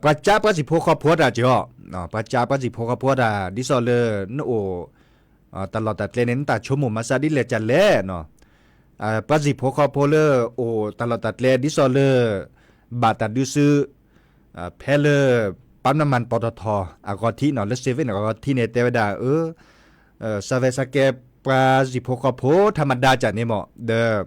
ပှၤကၠါပှၤစံၣ်ဖိဃီဖိတၢ်ကီ, ပှၤကၠါပှၤစံၣ်ဖိဃီဖိတၢ် ဒ်သိးလၢနအိၣ် တၢ်လီၢ်တၢ်ကျဲန့ၣ် နတၢ်ဆိကမိၣ်မၤစၢ်ဒ်လဲၣ်ကလဲၣ်နီၤ, ပှၤစံၣ်ဖိဃီဖိလၢအိၣ်တၢ်လီၢ်တၢ်ကျဲ ဒ်သိးလၢ ဘၣ်တၢ်ဒုးစု ဖဲလၢ ปั๊มน้ำมัน ปตท အဂီၢ်ထံးနီၤ လၢ seven အဂီၢ်ထံးန့ၣ် တဲဝဲဒၣ် အၢ စးဝဲစးကဲ ပှၤစံၣ်ဖိဃီဖိ ထးမဒါကၢ်န့ၣ်မ့ၢ် ဒီး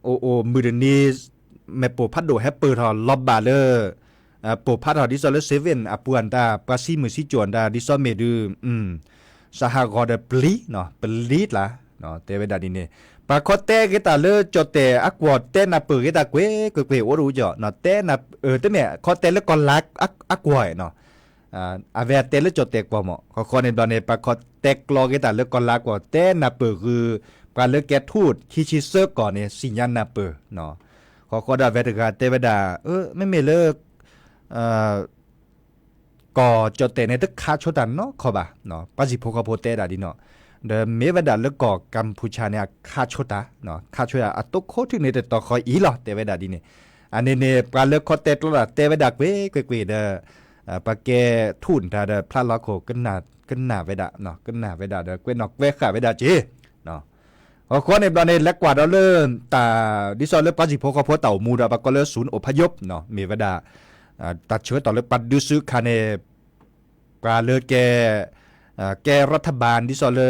အိၣ်အိၣ်မုၢ်တနံၤ မ့ၣ်ပိၢ်ဖးဒိၣ်ဟဲပၢၢ်ထီၣ်လီၤဘၣ်လၢ ပိၢ်ဖးထီၣ်ဒ်သိးလၢ seven အပူၤအတၢ် ပှၤဆံးမုၢ်ဆံးကိၣ်အတၢ် ဒ်သိးမ့ၢ်ဒုး စးဟးဂီၤဒီးပျံၤနီၤ ပလံၤတလါ တဲဝဲဒၣ်ဒ်န့ၣ်, ပှၤခီတဲက့ၤတၢ်လၢကၠီၣ်တဲၣ်အကွီၢ် တဲနၢ်ပၢၢ်က့ၤတၢ်ကွ့ၢ်ကွ့ၢ်ကွ့ၢ် အိၣ်တအူကၠီၣ် တဲနၢ် တမ့ၢ်ခီတဲလၢကီၢ်လါအကွီၢ်နီၤ အဝဲတဲလၢကၠီၣ်တဲၣ်ကွီၢ်မ့ၢ် ဃီဃီန့ၣ်ဘျီန့ၣ် ပှၤခီတဲကျီက့ၤတၢ်လၢကီၢ်လါကွီၢ် တဲနၢ်ပၢၢ်ဃုာ် ပှၤလၢကဲထူၣ်ခံဆံသၢကီၢ်န့ၣ် သ့ၣ်ညါနၢ်ပၢၢ်နီၤ, ဃီဃီဒီးအဝဲတဂၤတဲဝဲဒၣ် အၢ မ့မ့ၢ်လၢ ကီၢ်ကၠီၣ်တဲၣ်န့ၣ် တခးဆိတၢ်နီတခီဘၣ်, ပှၤစံၣ်ဖိဃီဖိတဲဒၣ်ဒ်နီၤ, ဒီးမ့ၢ်ဝဲဒၣ်လၢကီၢ်ကၣ်ပူၤၡၣ်န့ၣ် အခးဆိတၢ်, ခးဆိတၢ်အတိခိၣ်ထံးန့ၣ်တတီၤဃီအံၤလီၤ တဲဝဲဒၣ်ဒ်န့ၣ်, အန့ၣ်န့ၣ် ပှၤလၢခီတဲကျီတၢ်တဲဝဲဒၣ်ကွ့ၢ်ကွ့ၢ်ကွ့ၢ်ဒီး ပှၤကဲထူၣ်တၢ်ဒီးဖျါလီၤခိၣ် ကနၣ်ဝဲဒၣ်, ကနၣ်ဝဲဒၣ်ဒီးကွဲးနီၣ်ကွဲးဃာ်ဝဲဒၣ်က့ၤ ဃီဃီန့ၣ်ဘျီန့ၣ် လဲၤကွၢ်ဒီးလၢ တၢ် ဒ်သိးလၢပှၤစံၣ်ဖိဃီဖိတၢ်အိၣ်မူဒီး ပှၤကိးလၢ ศูนย์อพยพနီၤ မ့ၢ်ဝဲဒၣ် တၢ်ဆၢကတီၢ်လၢပှၤဒုးစုခါန့ၣ် ပှၤလၢကဲ ကဲ รัฐบาล ဒ်သိးလၢ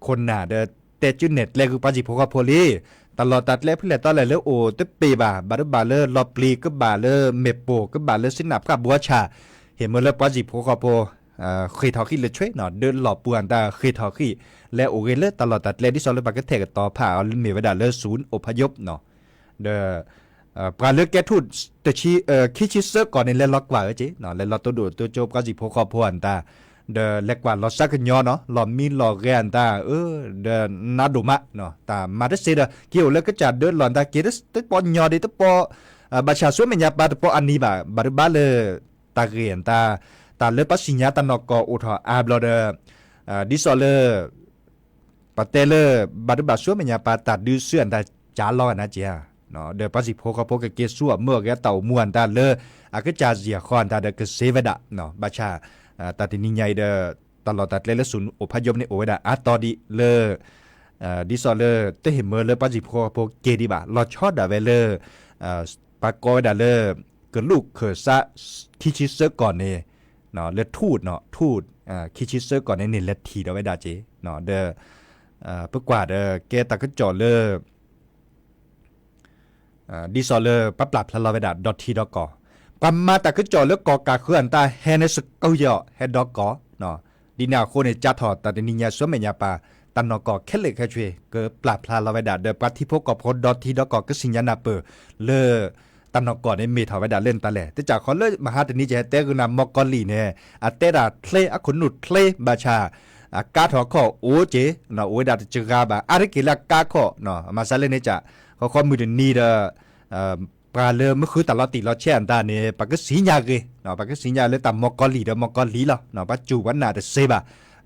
ခိၣ်နၢ်ဒီး တဲကၠုနဲၣ်ကျဲဃုာ်ပှၤစံၣ်ဖိဃီဖိလံ, တၢ်လီၢ်တၢ်ကျဲဖဲလဲၣ်တီလဲၣ်လၢအိၣ်တပ့ၢ်ဘၣ်, ဘၣ်ဒိဘၣ်လၢလီၤပျံၤ ကဘၣ်လၢမ့ၣ်ပိၢ် ကဘၣ်လၢစ့နၢ်ဖးဘှီဆၣ်, ဟ့ၣ်မ့ၢ်လၢပှၤစံၣ်ဖိဃီဖိ ဃ့ၢ်ထီၣ်ဃံလၢဆွ့ၣ်နီၤ ဒၢလီၢ်ပူၤအတၢ်ဃ့ၢ်ထီၣ်ဃံ လဲၤအိၣ်ဂ့ၤလၢတၢ်လီၢ်တၢ်ကျဲ ဒ်သိးလၢပှၤကထဲၣ်ကတီၤဖးအီၤလၢမ့ၢ်ဝဲဒၣ်လၢ ศูนย์อพยพနီၤ ဒီး ပှၤလၢကဲထူၣ် ခံဆံသၢကီၢ်န့ၣ် လဲၤလီၤကွၢ်ဝဲက့ၤနီၤ လဲၤလီၤတိၢ်ဒိၣ်တိၢ်ကၠိပှၤစံၣ်ဖိဃီဖိအတၢ်, ဒီးလဲၤကွၢ်လီၤစၢကညီနီၤ လီၢ်မံလီၢ်ဂဲၤအတၢ် အၢ ဒီးနါဒိၣ်မးနီၤ တၢ်မၤတသ့ဒီး က့ၤအိၣ်လၢကစၢ်ဒၢလီၢ်တၢ်က့ၤ တပီညီဒံး တပီ ဘၣ်ဆၣ်ဆူမဲာ်ညါပၢ်တပီအနံၤဘၣ် ဘၣ်ဒိဘၣ်လၢ တၢ်ဂ့ၢ်အတၢ် တၢ်လၢပှၤသ့ၣ်ညါတၢ်နီၢ်ကီၢ်အိၣ်ထီၣ်အါဘျီဒီး ဒ်သိးလၢ ပတဲလၢ ဘၣ်ဒိဘၣ်ဆူမဲာ်ညါပၢ်တၢ်ဒုးစုအတၢ်ကၢ်လီၤဂၤနၤက့ၤဧါ, ဒီးပှၤစံၣ်ဖိဃီဖိကက့ၤဆူအမုၢ်အဂဲၤတၢ်အိၣ်မူအတၢ်လၢ အကစၢ်စံၣ်အဃီအတၢ်ဒီးကစ့ဝဲဒၣ်, ဘၣ်ဆၣ် တၢ်တနံၤညါအံၤဒီး တၢ်လီၢ်တၢ်ကျဲလၢ ศูนย์อพยพန့ၣ် အိၣ်ဝဲဒၣ်အါတီၤဒံးလၢ ဒ်သိးလၢ တဟ့ၣ်မၢလၢပှၤစံၣ်ဖိဃီဖိက့ၤဒံးဘၣ် လီၤဆီဒၣ်ဝဲလၢ ပှၤကိးဝဲဒၣ်လၢ ကလူးခၢၣ်စး ခံဆံသၢကီၢ်န့ၣ် လၢထူၣ်နီၤ ထူၣ် ခံဆံသၢကီၢ်န့ၣ်န့ၣ် လဲၤထံၣ်ဒီးဝဲဒၣ်က့ၤ ဒီး ပကွၢ်ဒီးကဲတၢ်ကစီၣ်လၢ ဒ်သိးလၢပှၤပျၢ်ဖျါလီၤဝဲဒၣ်ဒီထံဒီကီၢ်, ပှၤမၤတၢ်ကစီၣ်လၢကီၢ်ကးဃုအတၢ်ဟဲန့ၣ် စကီယီၣ်ဟဲဒီကီၢ်, ဒ်န့ၣ်အဃိန့ၣ် ကၢ်ထီၣ်တၢ်တနံၤညါဆူမဲာ်ညါပၢ် တၢ်နီၢ်ကီၢ်ခဲလၢာ်ခဲဆ့ ကပျၢ်ဖျါလီၤဝဲဒၣ်ဒီးပှၤထံဖိကီၢ်ဖိဒီထံဒီကီၢ် ကသ့ၣ်ညါနၢ်ပၢၢ်လၢ တၢ်နီၢ်ကီၢ်န့ၣ် မ့ၢ်ထီၣ်ဝဲဒၣ်လၢနတၢ်လဲၣ်. တကးဃီလၢမဟါတနံၤကဟဲတဲဂုာ်နၤ မီၢ်ကီၤလံၢ်န့ၣ် အတဲဒၣ်ချ့ အခိၣ်နူာ်ချ့ ဘၣ်ဆၣ် အကါထီၣ်ခီၣ်အိၣ်က့ၤ အိၣ်ဝဲဒၣ်တစှၤဘၣ် အါတက့ၢ်လၢအကါခီၣ် မၤစၢ်လၢန့ၣ်က ဃီဃီမုၢ်တနံၤဒီး ပှၤလၢမ့ၢ်ဃုတၢ်လီၤတံၢ်လီၤဆဲးအတၢ်န့ၣ် ပကသ့ၣ်ညါဂ့ၤ ပကသ့ၣ်ညါလၢတၢ်မီၢ်ကီၤလံၢ်ဒီးမီၢ်ကီၤလံၢ်လီၤ. ပှၤစူၢ်ပှၤ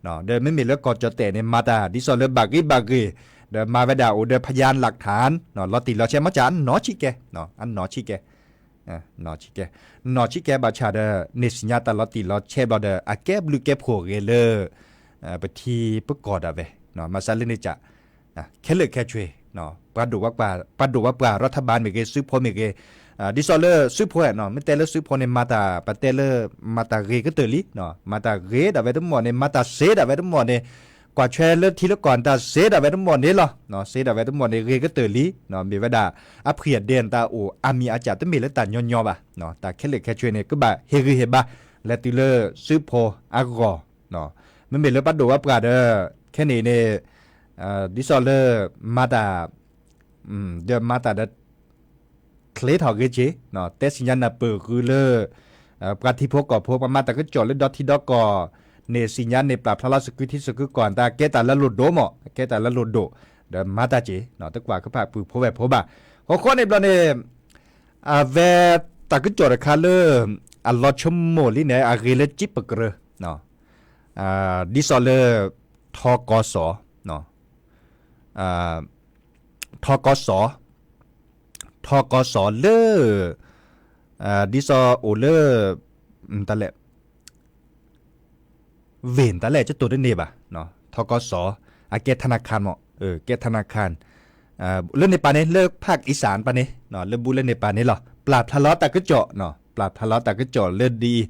နာ်တသ့ဘၣ် ဒီးမ့မ့ၢ်လၢကီၢ်ကၠီၣ်တဲၣ်န့ၣ် မၤတၢ်ဒ်သိးလၢဘၣ်ဂ့ၤဘၣ်ဂ့ၤ ဒီးမၤဝဲဒၣ်အိၣ်ဒီး พยานหลักฐาน လီၤတံၢ်လီၤဆဲး မ့ၢ်ကၢ်အနီၢ်ဆံးကဲ အနီၢ်ဆံးကဲ နီၢ်ဆံးကဲ နီၢ်ဆံးကဲဘၣ်ဆၣ်ဒီး န့ၢ်သ့ၣ်ညါတၢ်လီၤတံၢ်လီၤဆဲးဘျီဒီး အကဲဘျုးကဲဖှိၣ်ဂ့ၤလၢ ပထံပကီၢ်ဒၣ်ဝဲ မၤစၢ်လၢန့ၣ်က ခဲလၢာ်ခဲဆ့ ပှၤဒိၣ်ပှၤပှၢ် รัฐบาล မ့ၢ်ဂ့ၤ သုးဖိမ့ၢ်ဂ့ၤ ဒ်သိးလၢသုးဖိ မ့ၢ်တဲလၢသုးဖိန့ၣ် မၤတၢ် ပတဲလၢ မၤတၢ်ဂ့ၤကတၢၢ်လံ မၤတၢ်ဂ့ၤဒၣ်ဝဲတမီၢ်န့ၣ် မၤတၢ်စ့ဒၣ်ဝဲတမီၢ်န့ၣ် ကွၢ်ထွဲလၢထံလၢကီၢ်တၢ်စ့ဒၣ်ဝဲတမီၢ်န့ၣ်လီၤ. စ့ဒၣ်ဝဲတမီၢ်န့ၣ် ဂ့ၤကတၢၢ်လံ မ့ၢ်ဝဲဒၣ် အဖှံအဒဲးတၢ်အိၣ်အါမံၤအါစှၤ တမ့ၢ်လၢတၢ်ညီညီဘၣ် တၢ်ခဲလၢာ်ခဲဆ့န့ၣ် ကဘၣ်ဟ့ၣ်ဂံၢ်ဟ့ၣ်ဘါ လဲၤတုၤလၢသုးဖိအဂီၢ် မ့မ့ၢ်လၢပှၤဒိၣ်ပှၤပှၢ်ဒီး ခဲန့ၣ်န့ၣ် ဒ်သိးလၢ မၤတၢ် ဒီးမၤတၢ်ဒီး ချ့ထီၣ်ဂ့ၤက့ၤ တဲသ့ၣ်ညါနၢ်ပၢၢ်ဃုာ်လၢ ပှၤထံဖိကီၢ်ဖိ ပှၤမၤတၢ်ကစီၣ်လၢဒီထံဒီကီၢ်န့ၣ် စံၣ်ညါန့ၣ် ပျၢ်ဖျါလီၤ စကုထံစကုကီၢ် တၢ်ကဲတၢ်လၢလိၣ်ဒိၣ်မး ကဲတၢ်လၢလိၣ်ဒိၣ် ဒီးမၤတၢ်က့ၤ တကွၢ်ကဖၣ်ပုၢ်ဖိဝဲၢ်ဖိဘၣ်. ဃီဃီန့ၣ်ဘျီန့ၣ် အဝဲတၢ်ကစီၣ်တခါလၢ အလီၤဆိကမိၣ်လံန့ၣ် အဂ့ၤလၢကံၣ်ပကြၢၤ ဒ်သိးလၢ ထီကီစီၤ ထီကီစီၤ ထီကီစီၤလၢ ဒ်သိးအိၣ်လၢ တၢ်လဲၣ် ဝ့ၢ်တၢ်လဲၣ် ကတိၤတန့ၢ်ဘၣ် ထီကီစီၤ အကဲထနခၣ်မး ကဲထနခၣ် လၢန့ၣ်ပၤန့ၣ် လၢဖးအံၣ်စၣ်ပၤန့ၣ် လၢဘူးလၢန့ၣ်ပၤန့ၣ်လီၤ ပျၢ်ဖျါလီၤတၢ်ကစီၣ် ပျၢ်ဖျါလီၤတၢ်ကစီၣ်လၢဒ်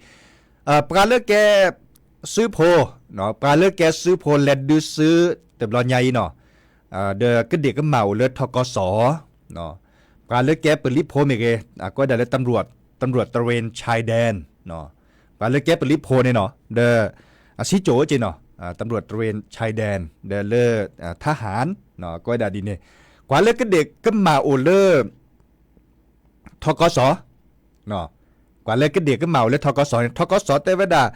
အံၤ ပှၤလၢကဲစုဖိ ပှၤလၢကဲစုဖိလဲၤဒုးစု တဘျီညါအံၤနီၤ ဒီးကဒ့ၣ်ကမၣ်အိၣ်လၢထီကီစီၤ ပှၤလၢကဲပလံၤဖိမ့ၢ်ဂ့ၤ အကိးဝဲဒၣ်လၢ ตำรวจ ตำรวจตระเวนชายแดน ပှၤလၢကဲပလံၤဖိန့ၣ်နီၤ ဒီး အစံကၠိၣ်အိၣ်က့ၤနီၤ ตำรวจตระเวนชายแดน ဒီးလၢ ทหาร ကိးဝဲဒၣ်ဒ်န့ၣ် ပှၤလၢကဒ့ၣ်ကမၣ်အိၣ်လၢ ထီကီစီၤ ပှၤလၢကဒ့ၣ်ကမၣ်အိၣ်လၢထီကီစီၤန့ၣ် ထီကီစီၤတဲဝဲဒၣ်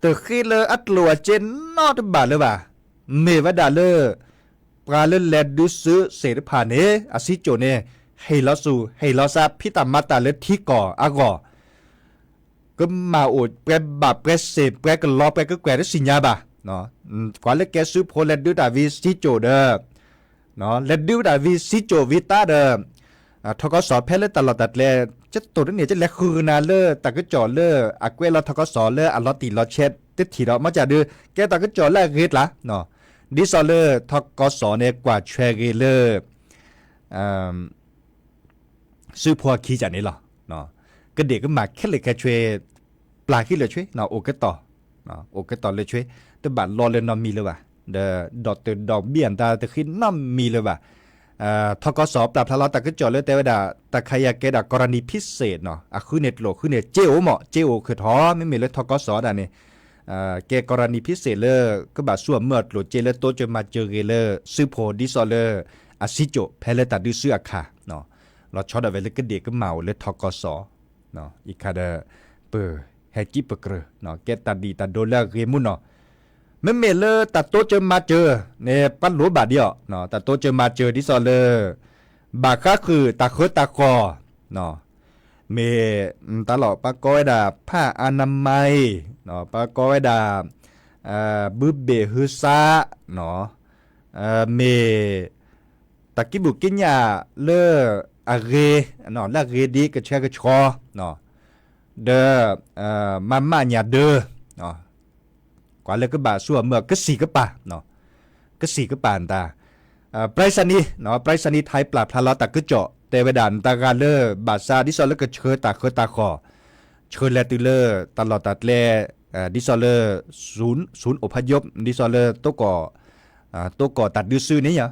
တဃ့လၢအကျိၣ်အစ့နီတဘ့ၣ်လၢၤဘၣ် မ့ၢ်ဝဲဒၣ်လၢ ပှၤလၢလဲၤဒုးစုစ့ၣ်တဖၣ်န့ၣ် အစံကၠိၣ်န့ၣ် ဟ့ၣ်လီၤစူၣ် ဟ့ၣ်လီၤစး ဖံးတၢ်မၤတၢ်လၢထံကီၢ်အဂီၢ် ကမၣ်အိၣ်ပှဲၤဘၣ်ပှဲၤစ့ၣ် ပှဲၤကလီ ပှဲၤကကွဲၢ်တသ့ၣ်ညါဘၣ် ပှၤလၢကဲစုဖိလဲၤဒုးတၢ်ဝံၤစံကၠိၣ်ဒီး လဲၤဒုးတၢ်ဝံၤစံကၠိၣ်ဝံၤတၢ်ဒီး ထီကီစီၤဖဲလၢတၢ်လီၢ်တၢ်ကျဲ ကတိၤတန့ၢ် ကလဲၤဃုကနၤလၢတၢ်ကစီၣ်လၢအကွဲးလီၤထီကီစီၤလၢအလီၤတံၢ်လီၤဆဲးတထံၣ်ဒီး မ့ၢ်ကဒုး ကဲတၢ်ကစီၣ်လၢအဂ့ၤကျါ ဒ်သိးလၢထီကီစီၤန့ၣ် ကွၢ်ဆွဲဂ့ၤလၢ စုဖိအခံကန့ၣ်လီၤ. ကဒ့ၣ်ကမၣ်ခဲလၢာ်ခဲဆ့ ပျၢ်ဃံလၢာ်ဆ့ အိၣ်ကတီၢ် အိၣ်ကတီၢ်လၢဆ့ တဘၣ်လီလၢနီတမံၤလၢၤဘၣ်, ဒီးဒီးတဒီးဘံၣ်အတၢ်တဃ့နီတမံၤလၢၤဘၣ်. ထီကီစီၤပျၢ်ဖျါလီၤတၢ်ကစီၣ်လၢတဲဝဲဒၣ် တၢ်ခါအံၤကဲဒၣ် กรณีพิเศษနီၤ, အဃုန့ၢ်ကျိၣ်ဃုန့ၢ်စ့အိၣ်မး စ့အိၣ်ခုၣ်ထီၣ် မ့မ့ၢ်လၢထီကီစီၤဒၣ်န့ၣ် ကဲ กรณีพิเศษလၢ ကဘၣ်ဆူၣ်အမၢအကျိၣ်စ့လၢတိစၢၤမၤစၢၤဂ့ၤလၢစုဖိ ဒ်သိးလၢ အစံကၠိၣ်ဖဲလၢတၢ်ဒုးစုအခါ လီၤဆီဒၣ်ဝဲလၢကဒ့ၣ်ကမၣ်အိၣ်လၢထီကီစီၤ အံၤခါဒီး ပဟဲကံၣ်ပကြၢၤ ကဲတၢ်ဒံၣ်တၢ်ဒိလၢအဂ့ၤမူနီၤ. မ့မ့ၢ်လၢတၢ်တိစၢၤမၤစၢၤန့ၣ် ပှၤလိၣ်ဘၣ်ဒံးအီၤ တၢ်တိစၢၤမၤစၢၤဒ်သိးလၢ ဘၣ်ဃးဃုာ်တၢ်ဃၢတၢ်ဃီၤ မ့ၢ်တၢ်လီၢ် ပှၤကိးဝဲဒၣ် ผ้าอนามัย ပှၤကိးဝဲဒၣ် ဘုဘ့ၣ်ဟုစါ မ့ၢ် တၢ်ကံၣ်ဘူၣ်ကံၣ်ညၣ်လၢအဂ့ၤ လၢအဂ့ၤဒ်ကဆှဲကဆှီ ဒီး မၤမၣ်ညၣ်ဒၢ ကွၢ်လၢကဘၣ်ဆူၣ်အမၢကစံၣ်ကပၤ ကစံၣ်ကပၤတၢ် ไปรษณีย์ ไปรษณีย์ไทย ပျၢ်ဖျါလီၤတၢ်ကစီၣ် တဲဝဲဒၣ် နတၢ်ဂၤလၢဘၣ်ဆါ ဒ်သိးလၢကဆှၢတၢ်ဃၢတၢ်ဃီၤ ဆှၢလဲၤတုၤလၢတၢ်လီၢ်တၢ်ကျဲ ဒ်သိးလၢ ศูนย์อพยพ ဒ်သိးလၢ တိကီၢ်တၢ်ဒုးစုန့ၣ်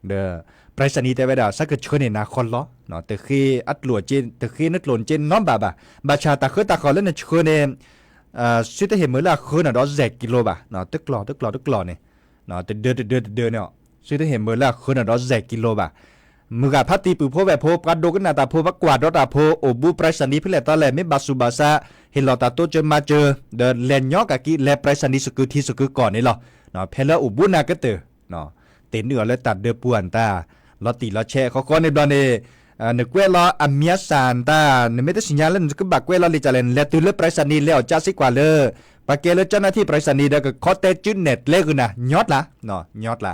ဒီး ไปรษณีย์ တဲဝဲဒၣ် ဆၢကဆှၢန့ၢ်နၤဃီလီၤ တဃ့အကျိၣ် တဃ့နကျိၣ်နစ့နီဘၣ်ဘၣ်. ဘၣ်ဆၣ်တၢ်ဃၢတၢ်ဃီၤလၢနဆှၢန့ၣ် သုတဟ့ၣ်မုာ်လၢအဃၢနီၤဒီး စဲးကံလိဘၣ်, တကျီၢ်တကျီၢ်တကျီၢ်န့ၣ် တဒၢတဒၢတဒၢန့ၣ် သုတဟ့ၣ်မုာ်လၢအဃၢနီၤဒီး စဲးကံလိဘၣ်. မုၢ်ဂၤဖါတံၢ်ပုၢ်ဖိဝဲၢ်ဖိ ပှၤဒိကနၣ်တၢ်ဖိ ပှၤကွၢ်ဒီးတၢ်ဖိ အိၣ်ဘူး ไปรษณีย์ ဖဲလဲၣ်တီလဲၣ် မ့ၢ်ဘၣ်ဆူးဘၣ်ဆါ ဟ့ၣ်လီၤတၢ်တိစၢၤမၤစၢၤ ဒီးလဲၤညီကကံ လဲၤ ไปรษณีย์ စကုထံစကုကီၢ်န့ၣ်လီၤ. ဖဲလၢအိၣ်ဘူးနၤကတၢၢ် တ့ၢ်နုာ်အီၤလၢတၢ်ဒၢပူၤအတၢ် လီၤတံၢ်လီၤဆဲး ဃီဃီန့ၣ်ဘျီန့ၣ် နကွဲးလီၤအမံၤအသၣ်တၢ် နမ့ၢ်တသ့ၣ်ညါလၢနကဘၣ်ကွဲးလီၤလံာ်ကလဲၣ် နလဲၤတုၤလၢ ไปรษณีย์ လဲၤအီၣ်ကၠၢစ့ကွၢ်လၢ ပှၤကဲလၢ เจ้าหน้าที่ไปรษณีย์ ဒီးကခီတဲစုနဲၣ်ကျဲဂုာ်နၤ ညီကျါ ညီကျါ.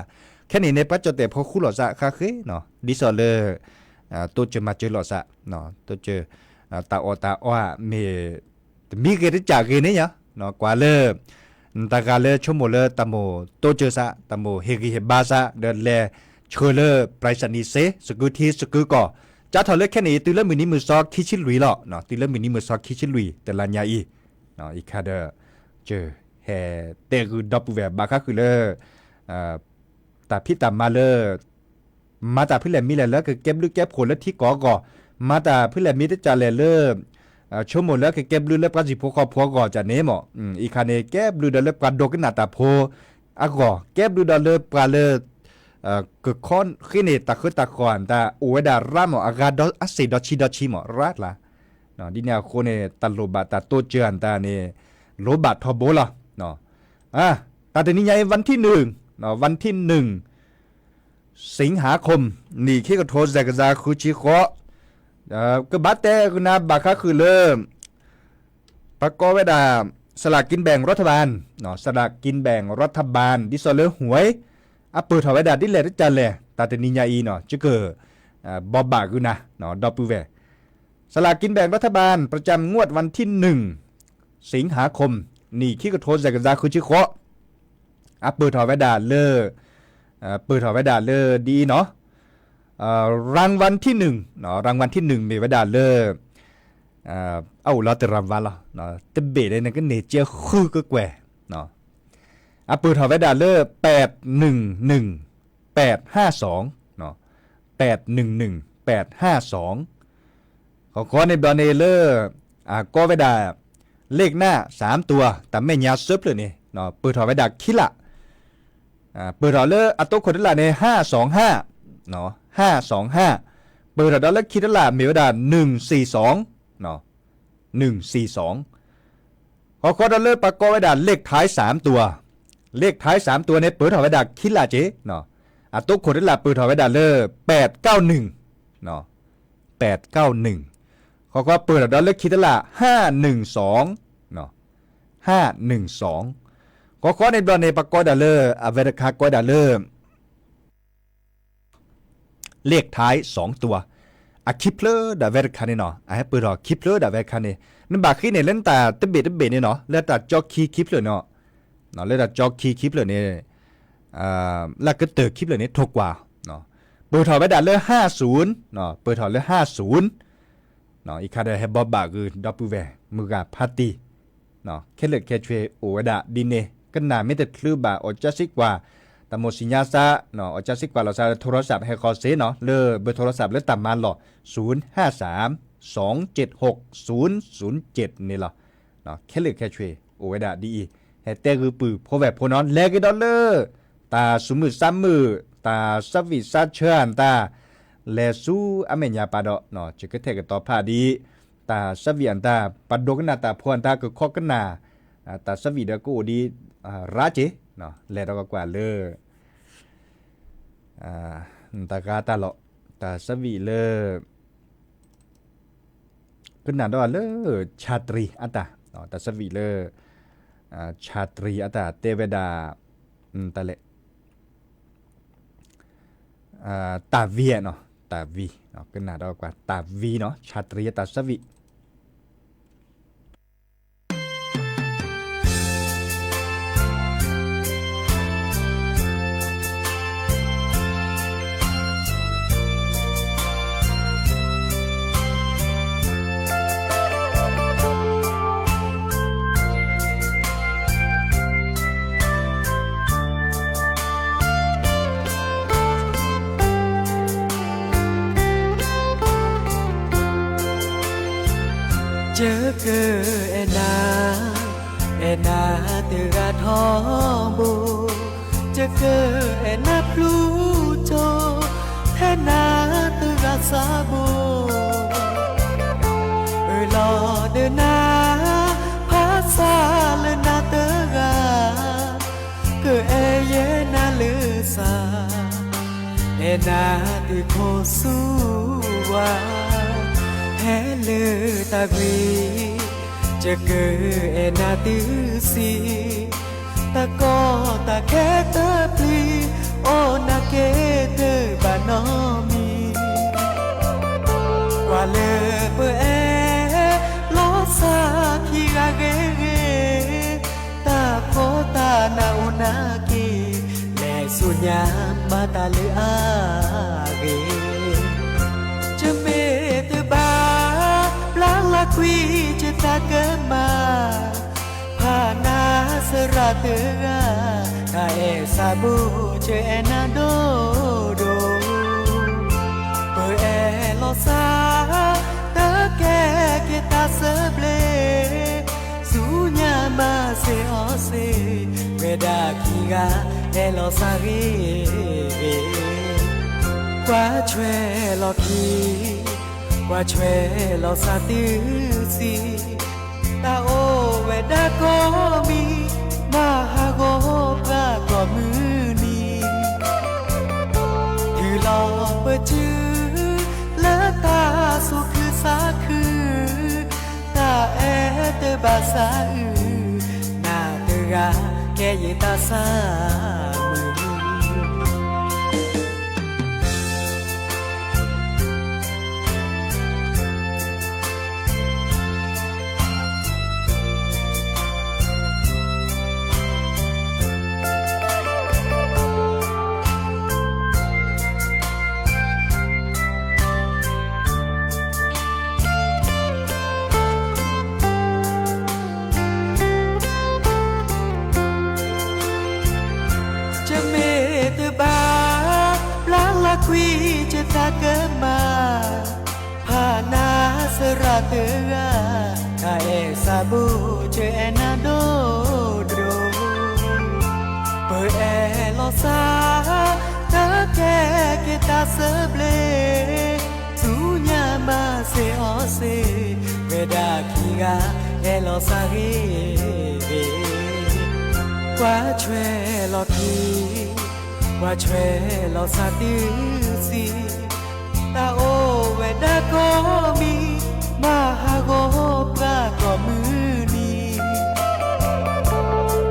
ခဲန့ၣ်န့ၣ် ပှၤကၠီၣ်တဲၣ်ဖိဃူလိာ်သးဃါဃ့နီၤ ဒ်သိးလၢ တိစၢၤမၤစၢၤလိာ်သး တိစၢၤ တၢ်အီၣ်တၢ်အီမ့ၢ် တမံၤဂ့ၤတကးဂ့ၤန့ၣ်ယါ ကွၢ်လၢ နတၢ်ဂၤလၢဆိကမိၣ်လၢတၢ်မိၣ်တိစၢၤသး တၢ်မိၣ်ဟ့ၣ်ဂံၢ်ဟ့ၣ်ဘါသး ဒီးလဲၤဆှၢလၢ ไปรษณีย์ စ့ စကုထံစကုကီၢ် ကၠါထီၣ်လၢခဲန့ၣ် တုၤလၢမုၢ်နံၤမုၢ်သီခံဆံလွံၢ်လီၤ. တုၤလၢမုၢ်နံၤမုၢ်သီခံဆံလွံၢ် တလါညါအံၤ အံၤခါဒီး ကဟဲတဲဂုာ်ဒီပုၢ်ဝဲၢ်ဘၣ်ဃးဃုာ်လၢ တၢ်ဖံးတၢ်မၤလၢ မၤတၢ်ဖဲလဲၣ်မံၤလဲၣ်လၢကကဲဘျုးကဲဖှိၣ်လၢထံကီၢ်အဂီၢ်, မၤတၢ်ဖဲလဲၣ်မံၤတကးလဲၣ်လၢ ဆိကမိၣ်လၢကကဲဘျုးလၢပှၤဟံၣ်ဖိဃီဖိအဂီၢ်န့ၣ်မး, အံၤခါန့ၣ် ကဲဘျုးဒီးလၢပှၤဒိကနၣ်တၢ်ဖိအဂီၢ်, ကဲဘျုးဒီးလၢပှၤလၢ ကခီဃ့န့ၢ်တၢ်ဃၢတၢ်ဃီၤတၢ် အိၣ်ဝဲဒၣ်ရါမး အဂၤဒီးအစ့ၣ်ဒီးဆံဒီးဆံမး ရါကျါ ဒ်န့ၣ်အဃိန့ၣ် တၢ်လိၣ်ဘၣ်တၢ်တိစၢၤအတၢ်န့ၣ် လိၣ်ဘၣ်ထီဘိလီၤ. တၢ်တနံၤညါအံၤ วันที่หนึ่ง วันที่หนึ่ง สิงหาคม နံၣ်ခံကထိစဲးကစၢ်ဃုဆံဃိး ကဘၣ်တဲဂုာ်နၤဘၣ်ဃးဃုာ်လၢ ပကိးဝဲဒၣ် สลากกินแบ่งรัฐบาล สลากกินแบ่งรัฐบาล ဒ်သိးလၢ หวย အပၢၢ်ထီၣ်ဝဲဒၣ်ဒ်လဲၣ်တကၢ်လဲၣ် တၢ်တနံၤညါအံၤနီၤ ကက ဘိးဘၣ်ဂုာ်နၤ ဒီပုၢ်ဝဲၢ် สลากกินแบ่งรัฐบาล ประจำงวดวันที่หนึ่ง สิงหาคม နံၣ်ခံကထိစဲးကစၢ်ဃုဆံဃိး အပၢၢ်ထီၣ်ဝဲဒၣ်လၢ ပၢၢ်ထီၣ်ဝဲဒၣ်လၢဒ်အံၤနီၤ รางวัลที่หนึ่ง รางวัลที่หนึ่ง မ့ၢ်ဝဲဒၣ်လၢ အအိၣ်လီၤတရၤဝါလီၤ တဘ့ၣ်လၢနကန့ၢ်ကဲဃုကကွဲၢ် အပၢၢ်ထီၣ်ဝဲဒၣ်လၢ แปดหนึ่งหนึ่งแปดห้าสอง แปดหนึ่งหนึ่งแปดห้าสอง ဃီဃီန့ၣ်ဘျီန့ၣ်လၢ အကိးဝဲဒၣ် เลขหน้าสามตัว တၢ်မဲာ်ညါစၢဖျၢၣ်န့ၣ် ပၢၢ်ထီၣ်ဝဲဒၣ်ခံလၢ် ပၢၢ်ထီၣ်လၢအတိခိၣ်တလၢ်န့ၣ် ห้าสองห้า ห้าสองห้า ပၢၢ်ထီၣ်ဒီးလၢခံတလၢ်မ့ၢ်ဝဲဒၣ် หนึ่งสี่สอง หนึ่งสี่สอง ဃီဃီဒီးလၢပကိးဝဲဒၣ် เลขท้ายสามตัว เลขท้ายสามตัว န့ၣ် ပၢၢ်ထီၣ်ဝဲဒၣ်ခံလၢ်က့ အတိခိၣ်တလၢ်ပၢၢ်ထီၣ်ဝဲဒၣ်လၢ แปดเก้าหนึ่ง แปดเก้าหนึ่ง ဃီဃီပၢၢ်ထီၣ်ဒီးလၢခံတလၢ် ห้าหนึ่งสอง ห้าหนึ่งสอง ဃီဃီန့ၣ်ဘျီန့ၣ် ပကိးဒၣ်လၢ အဝဲတခါကိးဒၣ်လၢ เลขท้ายสองตัว အခံဖျၢၣ်ဒၣ်ဝဲတခါန့ၣ်နီၤ အဟဲပၢၢ်ထီၣ်ခံဖျၢၣ်ဒၣ်ဝဲတခါန့ၣ် နဘၣ်ဃ့န့ၣ်လၢနတၢ်တဘ့ၣ်တဘ့ၣ်န့ၣ်နီၤ လၢတၢ်ကၠီခံခံဖျၢၣ်န့ၣ် လၢတၢ်ကၠီခံခံဖျၢၣ်န့ၣ် လၢကတၢၢ်ခံဖျၢၣ်န့ၣ် ထိၣ်ကွၢ် ပၢၢ်ထီၣ်ဝဲဒၣ်လၢ ห้าศูนย์ ပၢၢ်ထီၣ်လၢ ห้าศูนย์ အံၤခါဒီးဟဲဘိးဘၣ်ဂုာ်ဒီပုၢ်ဝဲၢ် မုၢ်ဂၤဖါတံၢ် ခဲလၢာ်ခဲဆ့အိၣ်ဝဲဒၣ်ဒ်န့ၣ် ကနၣ်မ့ၢ်တချုးဘၣ် အီၣ်ကၠၢစံးကွၢ် တၢ်မိၣ်ဆံညါစါ အီၣ်ကၠၢစံးကွၢ်လီၤစါလၢ โทรศัพท์ ဟဲဃီၤစ့ၢ်နီၤ လၢ เบอร์โทรศัพท์ လၢတၢ်မၤလီၢ် ศูนย์ห้าสาม สองเจ็ดหก ศูนย์ศูนย์เจ็ด န့ၣ်လီၤ. ခဲလၢာ်ခဲဆ့အိၣ်ဝဲဒၣ်ဒ်အံၤ ဟဲတဲဂုာ်ပုၢ်ဖိဝဲၢ်ဖိနီၤ လဲၤက့ၤဒီးလၢ တၢ်ဆူးမုၢ်ဆါမုၢ် တၢ်ဆၢဝံၣ်ဆါဆၢအတၢ် လဲၤဆူအမဲာ်ညါပၢ်ဒီး ယကထဲးကတီၤဖးဒ် တၢ်ဆၢဝံၣ်အတၢ် ပဒိကနၣ်တၢ်ဖိအတၢ်ကခီကနၣ် တၢ်ဆၢဝံၣ်ဒီးကအိၣ်ဒံး ရၣ်က့ၤ လဲၤဒီးကကွၢ်လၢ တၢ်ဂၤတၢ်လီၢ် တၢ်ဆၢဝံၣ်လၢ ကနၣ်ဒီးလၢ ชาตรี အတၢ် တၢ်ဆၢဝံၣ်လၢ ชาตรี အတၢ်တဲဝဲဒၣ် တၢ်လဲၣ် တၢ်ဝံၤနီၤ တၢ်ဝံၤ ကနၣ်ဒီးကွၢ် တၢ်ဝံၤနီၤ ชาตรี အတၢ်ဆၢဝံၣ် ကကအဲၣ်နၤ အဲၣ်နၤတဂၤထီဘိ, ကကအဲၣ်နၤဖျူကၠိ, ထဲနၤတဂၤစးဘိ, အၢၣ်လီၤဒီးနၤ ဖးဆါလၢနၤတဂၤ ကအဲၣ်ယဲနၤလၢစၢ်, အဲၣ်နၤတုၤခိၣ်ဆူဝါ, ဟဲလၢတၢ်ကွံ, ကကအဲၣ်နၤတုၤဆံး, တၢ်ကီတၢ်ခဲတပျံၤ, အိၣ်နၤက့ၤတဘၣ်နီတမံၤ, ကွၢ်လၢပအဲၣ်လီၤစၢ်ခံဂၤဂ့ၤဂ့ၤ, တၢ်ဖှီၣ်တၢ်နးအိၣ်နၤက့ၤ, လဲၤဆူညါမၤတၢ်လၢအဂ့ၤ, ကမ့ၢ်တဘၣ်ဘျါလၢကွံကတၢ်ကမၣ်, ဖးနၤစရၣ်တဂၤ, တၢ်အဲၣ်စၢ်ဘိကအဲၣ်နၤဒိၣ်ဒိၣ်, ပအဲၣ်လီၤစၢ် တကဲက့ၤတၢ်စၢဘျ့, ဆူညါမၤစ့အီၤစ့, ဝဲဒၣ်ခံဂၤအဲၣ်လီၤစၢ်ဂ့ၤဂ့ၤ, ကွၢ်ဆွဲလီၤခံ ပှၤဆွဲလီၤစၢ်တုၤဆံး, တၢ်အိၣ်ဝဲဒၣ်ကိးမံၤ, မၤဟးဂီၤပှၤကိးမုၢ်နံၤ, တုၤလီၤပတုၤ လၢတၢ်သူၣ်ခုသးခု, တၢ်အဲၣ်တဘၣ်ဆါအုး, နၤတဂၤကဲယတၢ်ဆါမုာ်. ယမ့ၢ်တဘၣ် ဘျါလၢကွံာ်ယတၢ်ကမၣ်, ဖးနၤစရၣ်တဂၤ, တၢ်အဲၣ်စၢ်ဘိယအဲၣ်နၤဒိၣ်ဒိၣ်, ပအဲၣ်လီၤစၢ်, တၢ်ကဲက့ၤတၢ်သဘျ့, ဆူညါမၤစ့ၢ်အီၤစ့ၢ်, ဝဲဒၣ်ခံဂၤ အဲၣ်လီၤစၢ်ဂ့ၤဂ့ၤ, ပှၤဆွဲလီၤခံ, ပှၤဆွဲလီၤစၢ်တုၤဆံး, တၢ်အိၣ်ဝဲဒၣ်ကိးမံၤ, မၤဟးဂီၤပှၤကိးမုၢ်နံၤ,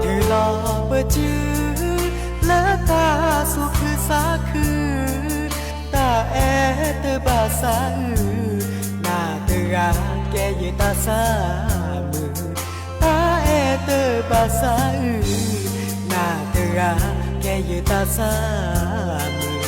တုၤလီၤပတုၤ လၢတၢ်သူၣ်ခုသးခု, တၢ်အဲၣ်တဘၣ်ဆါအုး, နၤတဂၤကဲယတၢ်ဆါမုာ်, တၢ်အဲၣ်တဘၣ်ဆါအုး, နၤတဂၤကဲယတၢ်ဆါမုာ်.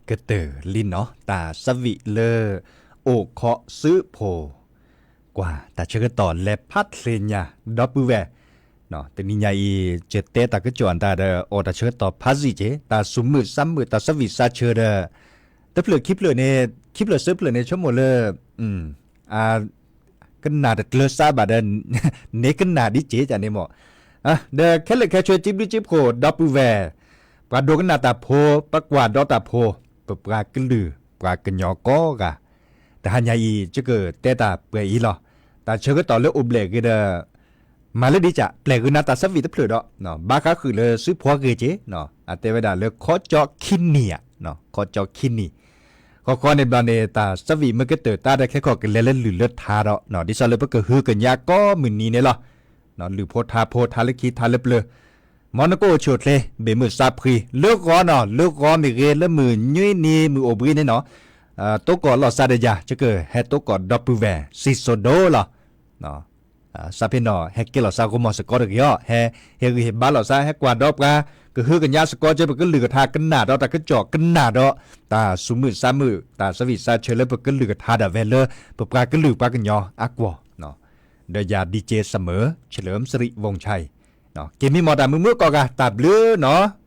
ကတၢၢ်လံနီၤ တၢ်ဆၢဝံၣ်လၢ အိၣ်ခိးစုဖိ ကွၢ်တၢ်ဆၢကတီၢ်လဲၤဖးချ့ညါ ဒီပုၢ်ဝဲၢ်, တနံၤညါအံၤ ယတဲတၢ်ကစီၣ်အတၢ်ဒီး အိၣ်တၢ်ဆၢကတီၢ်ဖးယံာ်က့ၤ တၢ်သူၣ်မုာ်သးမုာ် တၢ်ဆၢဝံၣ်ဆၢဆၢဒီး တဖျၢၣ်ခံဖျၢၣ်န့ၣ် ခံဖျၢၣ်သၢဖျၢၣ်န့ၣ် ဆိကမိၣ်လၢ အ ကနၣ်တကျၢၤစါဘၣ်ဒီး န့ၢ်ကနၣ်ဒ်က့ၤကန့ၣ်မ့ၢ်, ဒီးခဲလၢာ်ခဲဆ့ စံးဘျုးစံးဖှိၣ် ဒီပုၢ်ဝဲၢ်, ပှၤဒိကနၣ်တၢ်ဖိ, ပကွၢ်ဒီးတၢ်ဖိ, ပပှၤကလုာ် ပှၤကညီကိးဂၤ, တဟါညါအံၤ ယကတဲတၢ်ပှဲၤအံၤလီၤ. တၢ်ဆၢကတီၢ်လၢအိၣ်ဘျဲၣ်ဂ့ၤဒီး မၤလၢဒ်က ပျဲၢ်ဂ့ၤနၤတၢ်ဆၢဝံၣ်တဖျၢၣ်ဒီး ဘၣ်ဃးဃုာ်လၢစုဖှီဂ့ၤက့ၤ, အတဲဝဲဒၣ်လၢခီကၠီခံနံၤဧါ, ခီကၠီခံနံၤ, ဃီဃီန့ၣ်ဘျီန့ၣ် တၢ်ဆၢဝံၣ်မ့ၢ်ကတၢၢ်တၢ်ဒီးခဲခီၣ်ကလဲၤလၢလုၢ်လၢထါဒီး ဒ်သိးလၢပကဟုကညးကိးမုၢ်နံၤန့ၣ်လီၤ. လုၢ်ဖိထါဖိ ထါလၢခံ ထါလၢပျၢၤ, မ်နကအိၣ်ဆူၣ်အိၣ်ချ့ ဘ့ၣ်မုၢ်စးဖှံ လၢဂီၤနီၤ လၢဂီၤမ့ၢ်ဂ့ၤ လၢမုၢ်နွံနံၤ မုၢ်အိၣ်ဘှံးန့ၣ်နီၤ, တိကိးလီၤစါဒီးယၤ ယကဟဲတိကိးဒီပုၢ်ဝဲၢ် စံၣ်စိၤဒိလီၤ. စးဖဲနီၤ ဟဲကဲလီၤစါဂီၢ်မီၢ်စ့ၢ်ကီးတဂ့ၤအီၤ, ဟဲဟ့ၣ်ဂံၢ်ဟ့ၣ်ဘါလီၤစါ ဟဲကွၢ်ဒီးပှၤ ကဟုကညးစ့ၢ်ကီးက့ၤ ပကလုၢ်ကထါ ကနၣ်ဒီးတၢ်ကစီၣ် ကနၣ်ဒီး တၢ်သူၣ်မုာ်သးမုာ် တၢ်ဆၢဝံၣ်ဆၢဆၢလၢပကလုၢ်ကထါဒၣ်ဝဲလၢ ပပှၤကလုာ်ပှၤကညီအကွီၢ်, ဒီးယၤ DJ Summer ဆၢလၢ စရီဝူၣ်ဆါအံၤ, က့ၤမံမီၢ်တၢ်မုာ်မုာ်ကိးဂၤ တၢ်ဘျုးနီၤ.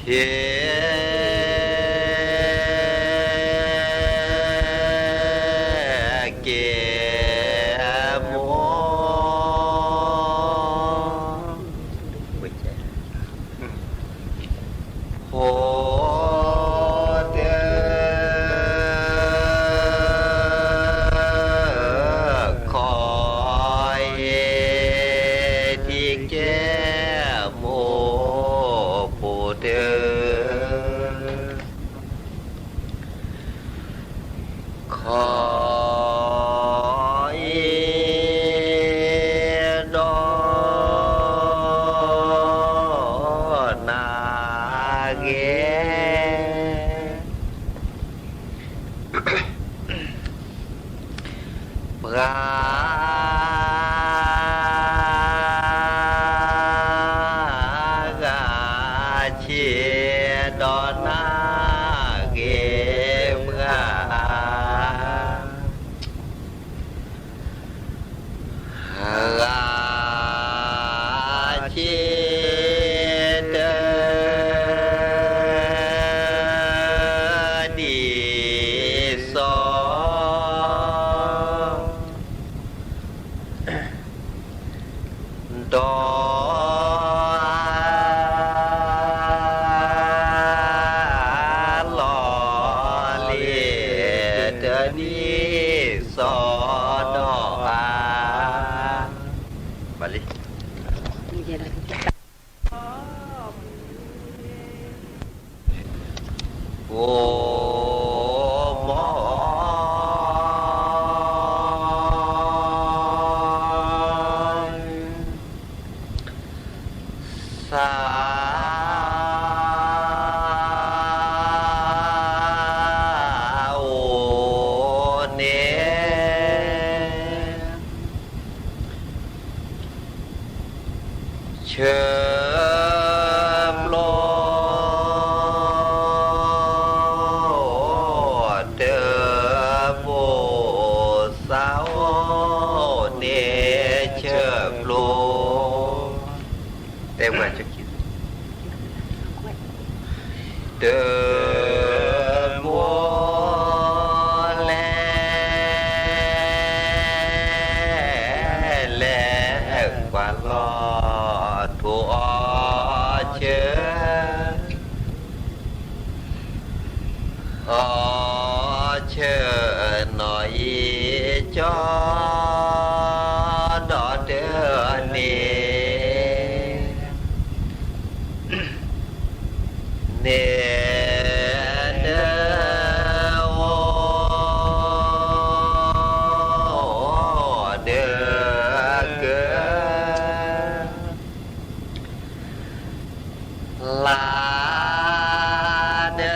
ဟ့ၣ်က့ၤမိၢ် ဖိတၢ ခီအ့ၣ်ထံကဲ မိၢ်ဖိတၢ ခီအ့ၣ်ဒီးနၤဂ့ၤ ပှၤဂၤဆံးဒီးနၤဂ့ၤ ပှၤ ဂၤဆံးတၢ ဒ်သိး ဒီး လီၤလ့ၤတၢ်ဒ်သိးဒီးအါ ဘၣ်လံ အိၣ်မီ သး အိၣ်န့ၣ် ဆၢပျိ တၢ်ဘိၣ်သးအိၣ်န့ၣ် ဆၢပျိ တဲဝဲ တၢ်ဘိၣ်လဲၣ် လဲၣ်ကွၢ်လီၤ ထိၣ်အီၣ်ဆၢ အီၣ်ဆၢ နီၢ်အံၤကၠီ ဒီးတၢ်န့ၣ် န့ၣ် နအိၣ်ဒီးက လါဒီး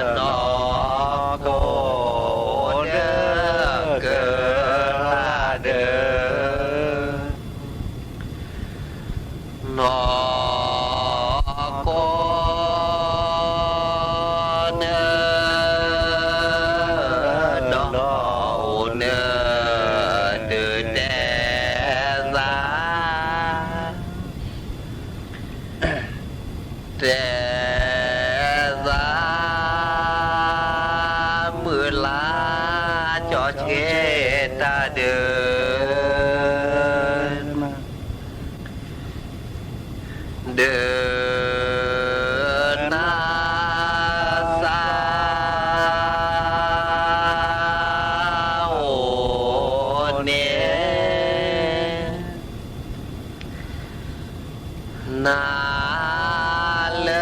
နီၢ်ခိဒီး ကလါဒီး နီၢ်ခိနၢ ဒီးအိၣ်နၢ ဒုးတဲသး တဲသး မုၢ်လါကၠီဆှဲတၢ်ဒုး ဒုးနၤသး အိၣ်န့ၣ် နၤလၢ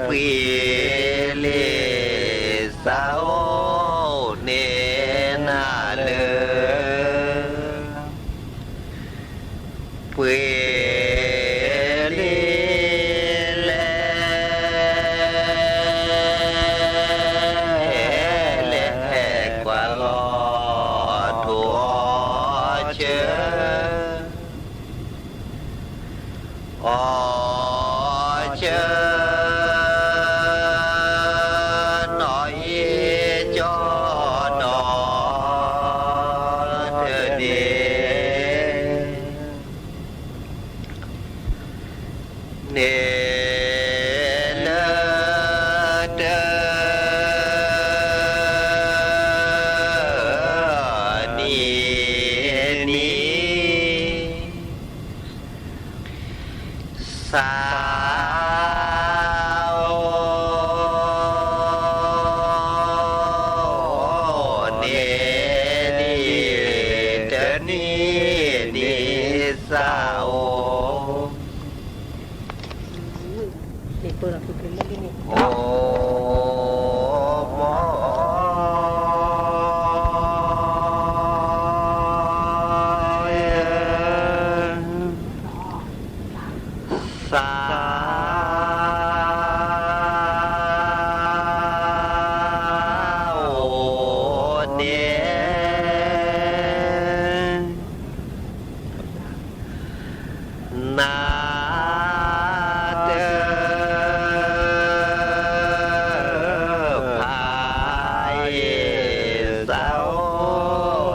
ပှ့ၤလံသးအိၣ်န့ၣ် နၤလၢ ပှ့ၤလံလဲၣ် လဲၣ်ကွၢ်လီၤ ထိၣ်အီၣ်ဆၢ အီၣ်ဆၢ နီၢ်အံၤ ပၢၢ်လီၤက့ၤလၢလံန့ၣ်, အိ, သး,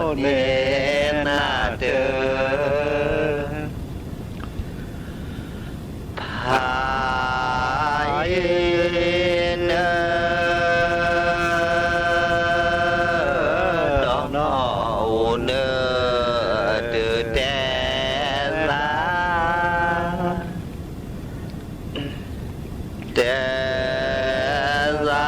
အိန့ၣ် နၤတ ဖးယံၤ သးအိၣ်န့ၣ်နၤတ ဖးယံၤန ဒီးနီၢ်အိၣ်န တုၤတဲသး တဲသး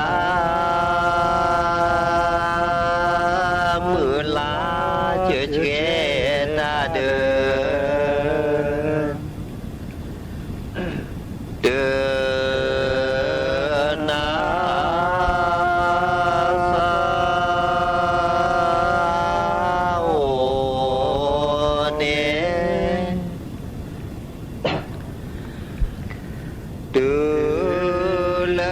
မုၢ်လၢ်ဆၢဆှဲနၤတ တုၤနၤ သးအိၣ်န့ၣ် တုၤလၢ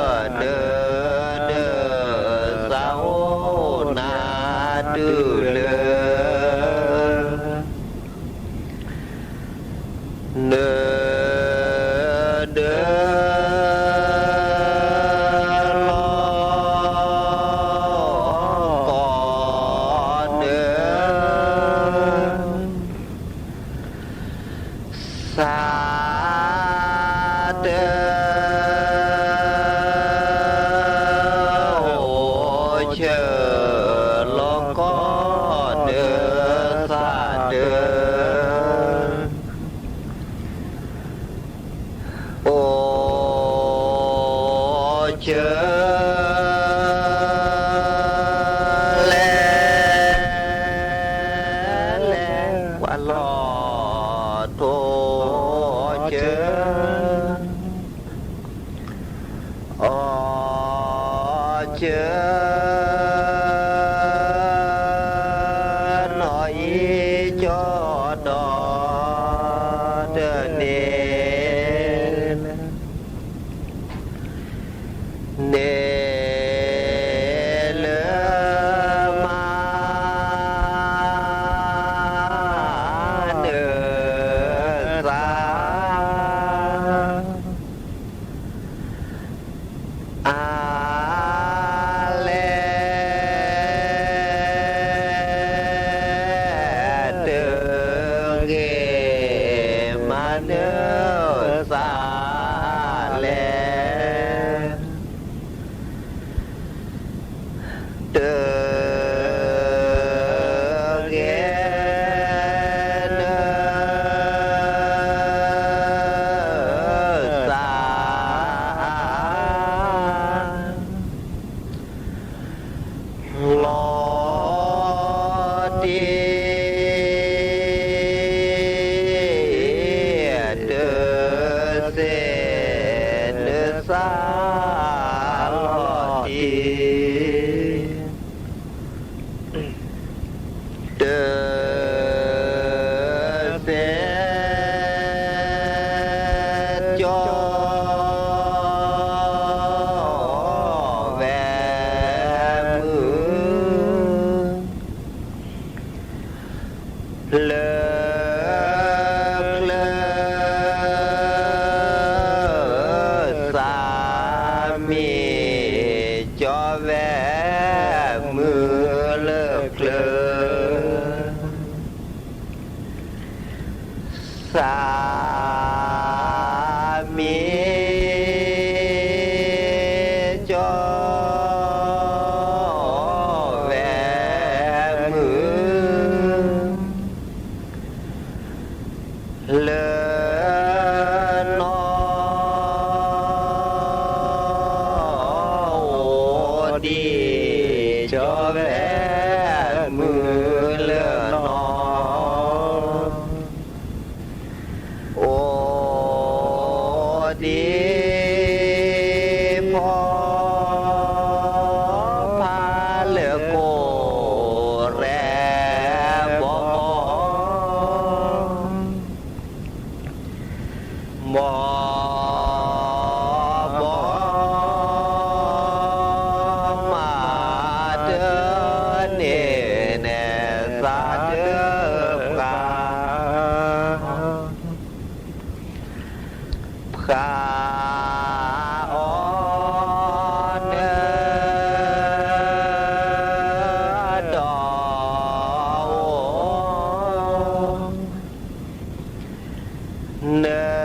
န န သးအိၣ်နၤတုၤလၢ န န လီၤကီၢ်န သးတ အိၣ်ဆၢ လီၤကီၢ်န သးတ အိၣ်ဆၢ လဲၤ လဲၤ ကွၢ်လီၤထိၣ်ဆၢ အိၣ်ဆၢ နီၢ်အံၤကၠီဒီး တန့ၢ် န့ၣ်လၢမါ န သး အါ လဲၤ တဂ့ၤ မါန သး လဲၤ တဂ့ၤ န သး လီၤ တံၢ် တစဲး န သး လီၤတံၢ် တစဲး ကၠီ ဝဲ မုၢ် လၢ ချၢ သး မ့ၢ် ကၠီ ဝဲ မုၢ် လၢ ချၢ သး မ့ၢ် ကၠီ ဝဲ မုၢ် လၢ နီၢ် အိၣ်ဒံး ကၠီ ဝဲ မုၢ် လၢ နီၢ် မီၢ်ဘီမၤတန့ၢ်န့ၣ် သးတပှၢ် ပှၤအီၤနၢဒီးအိၣ် နၢ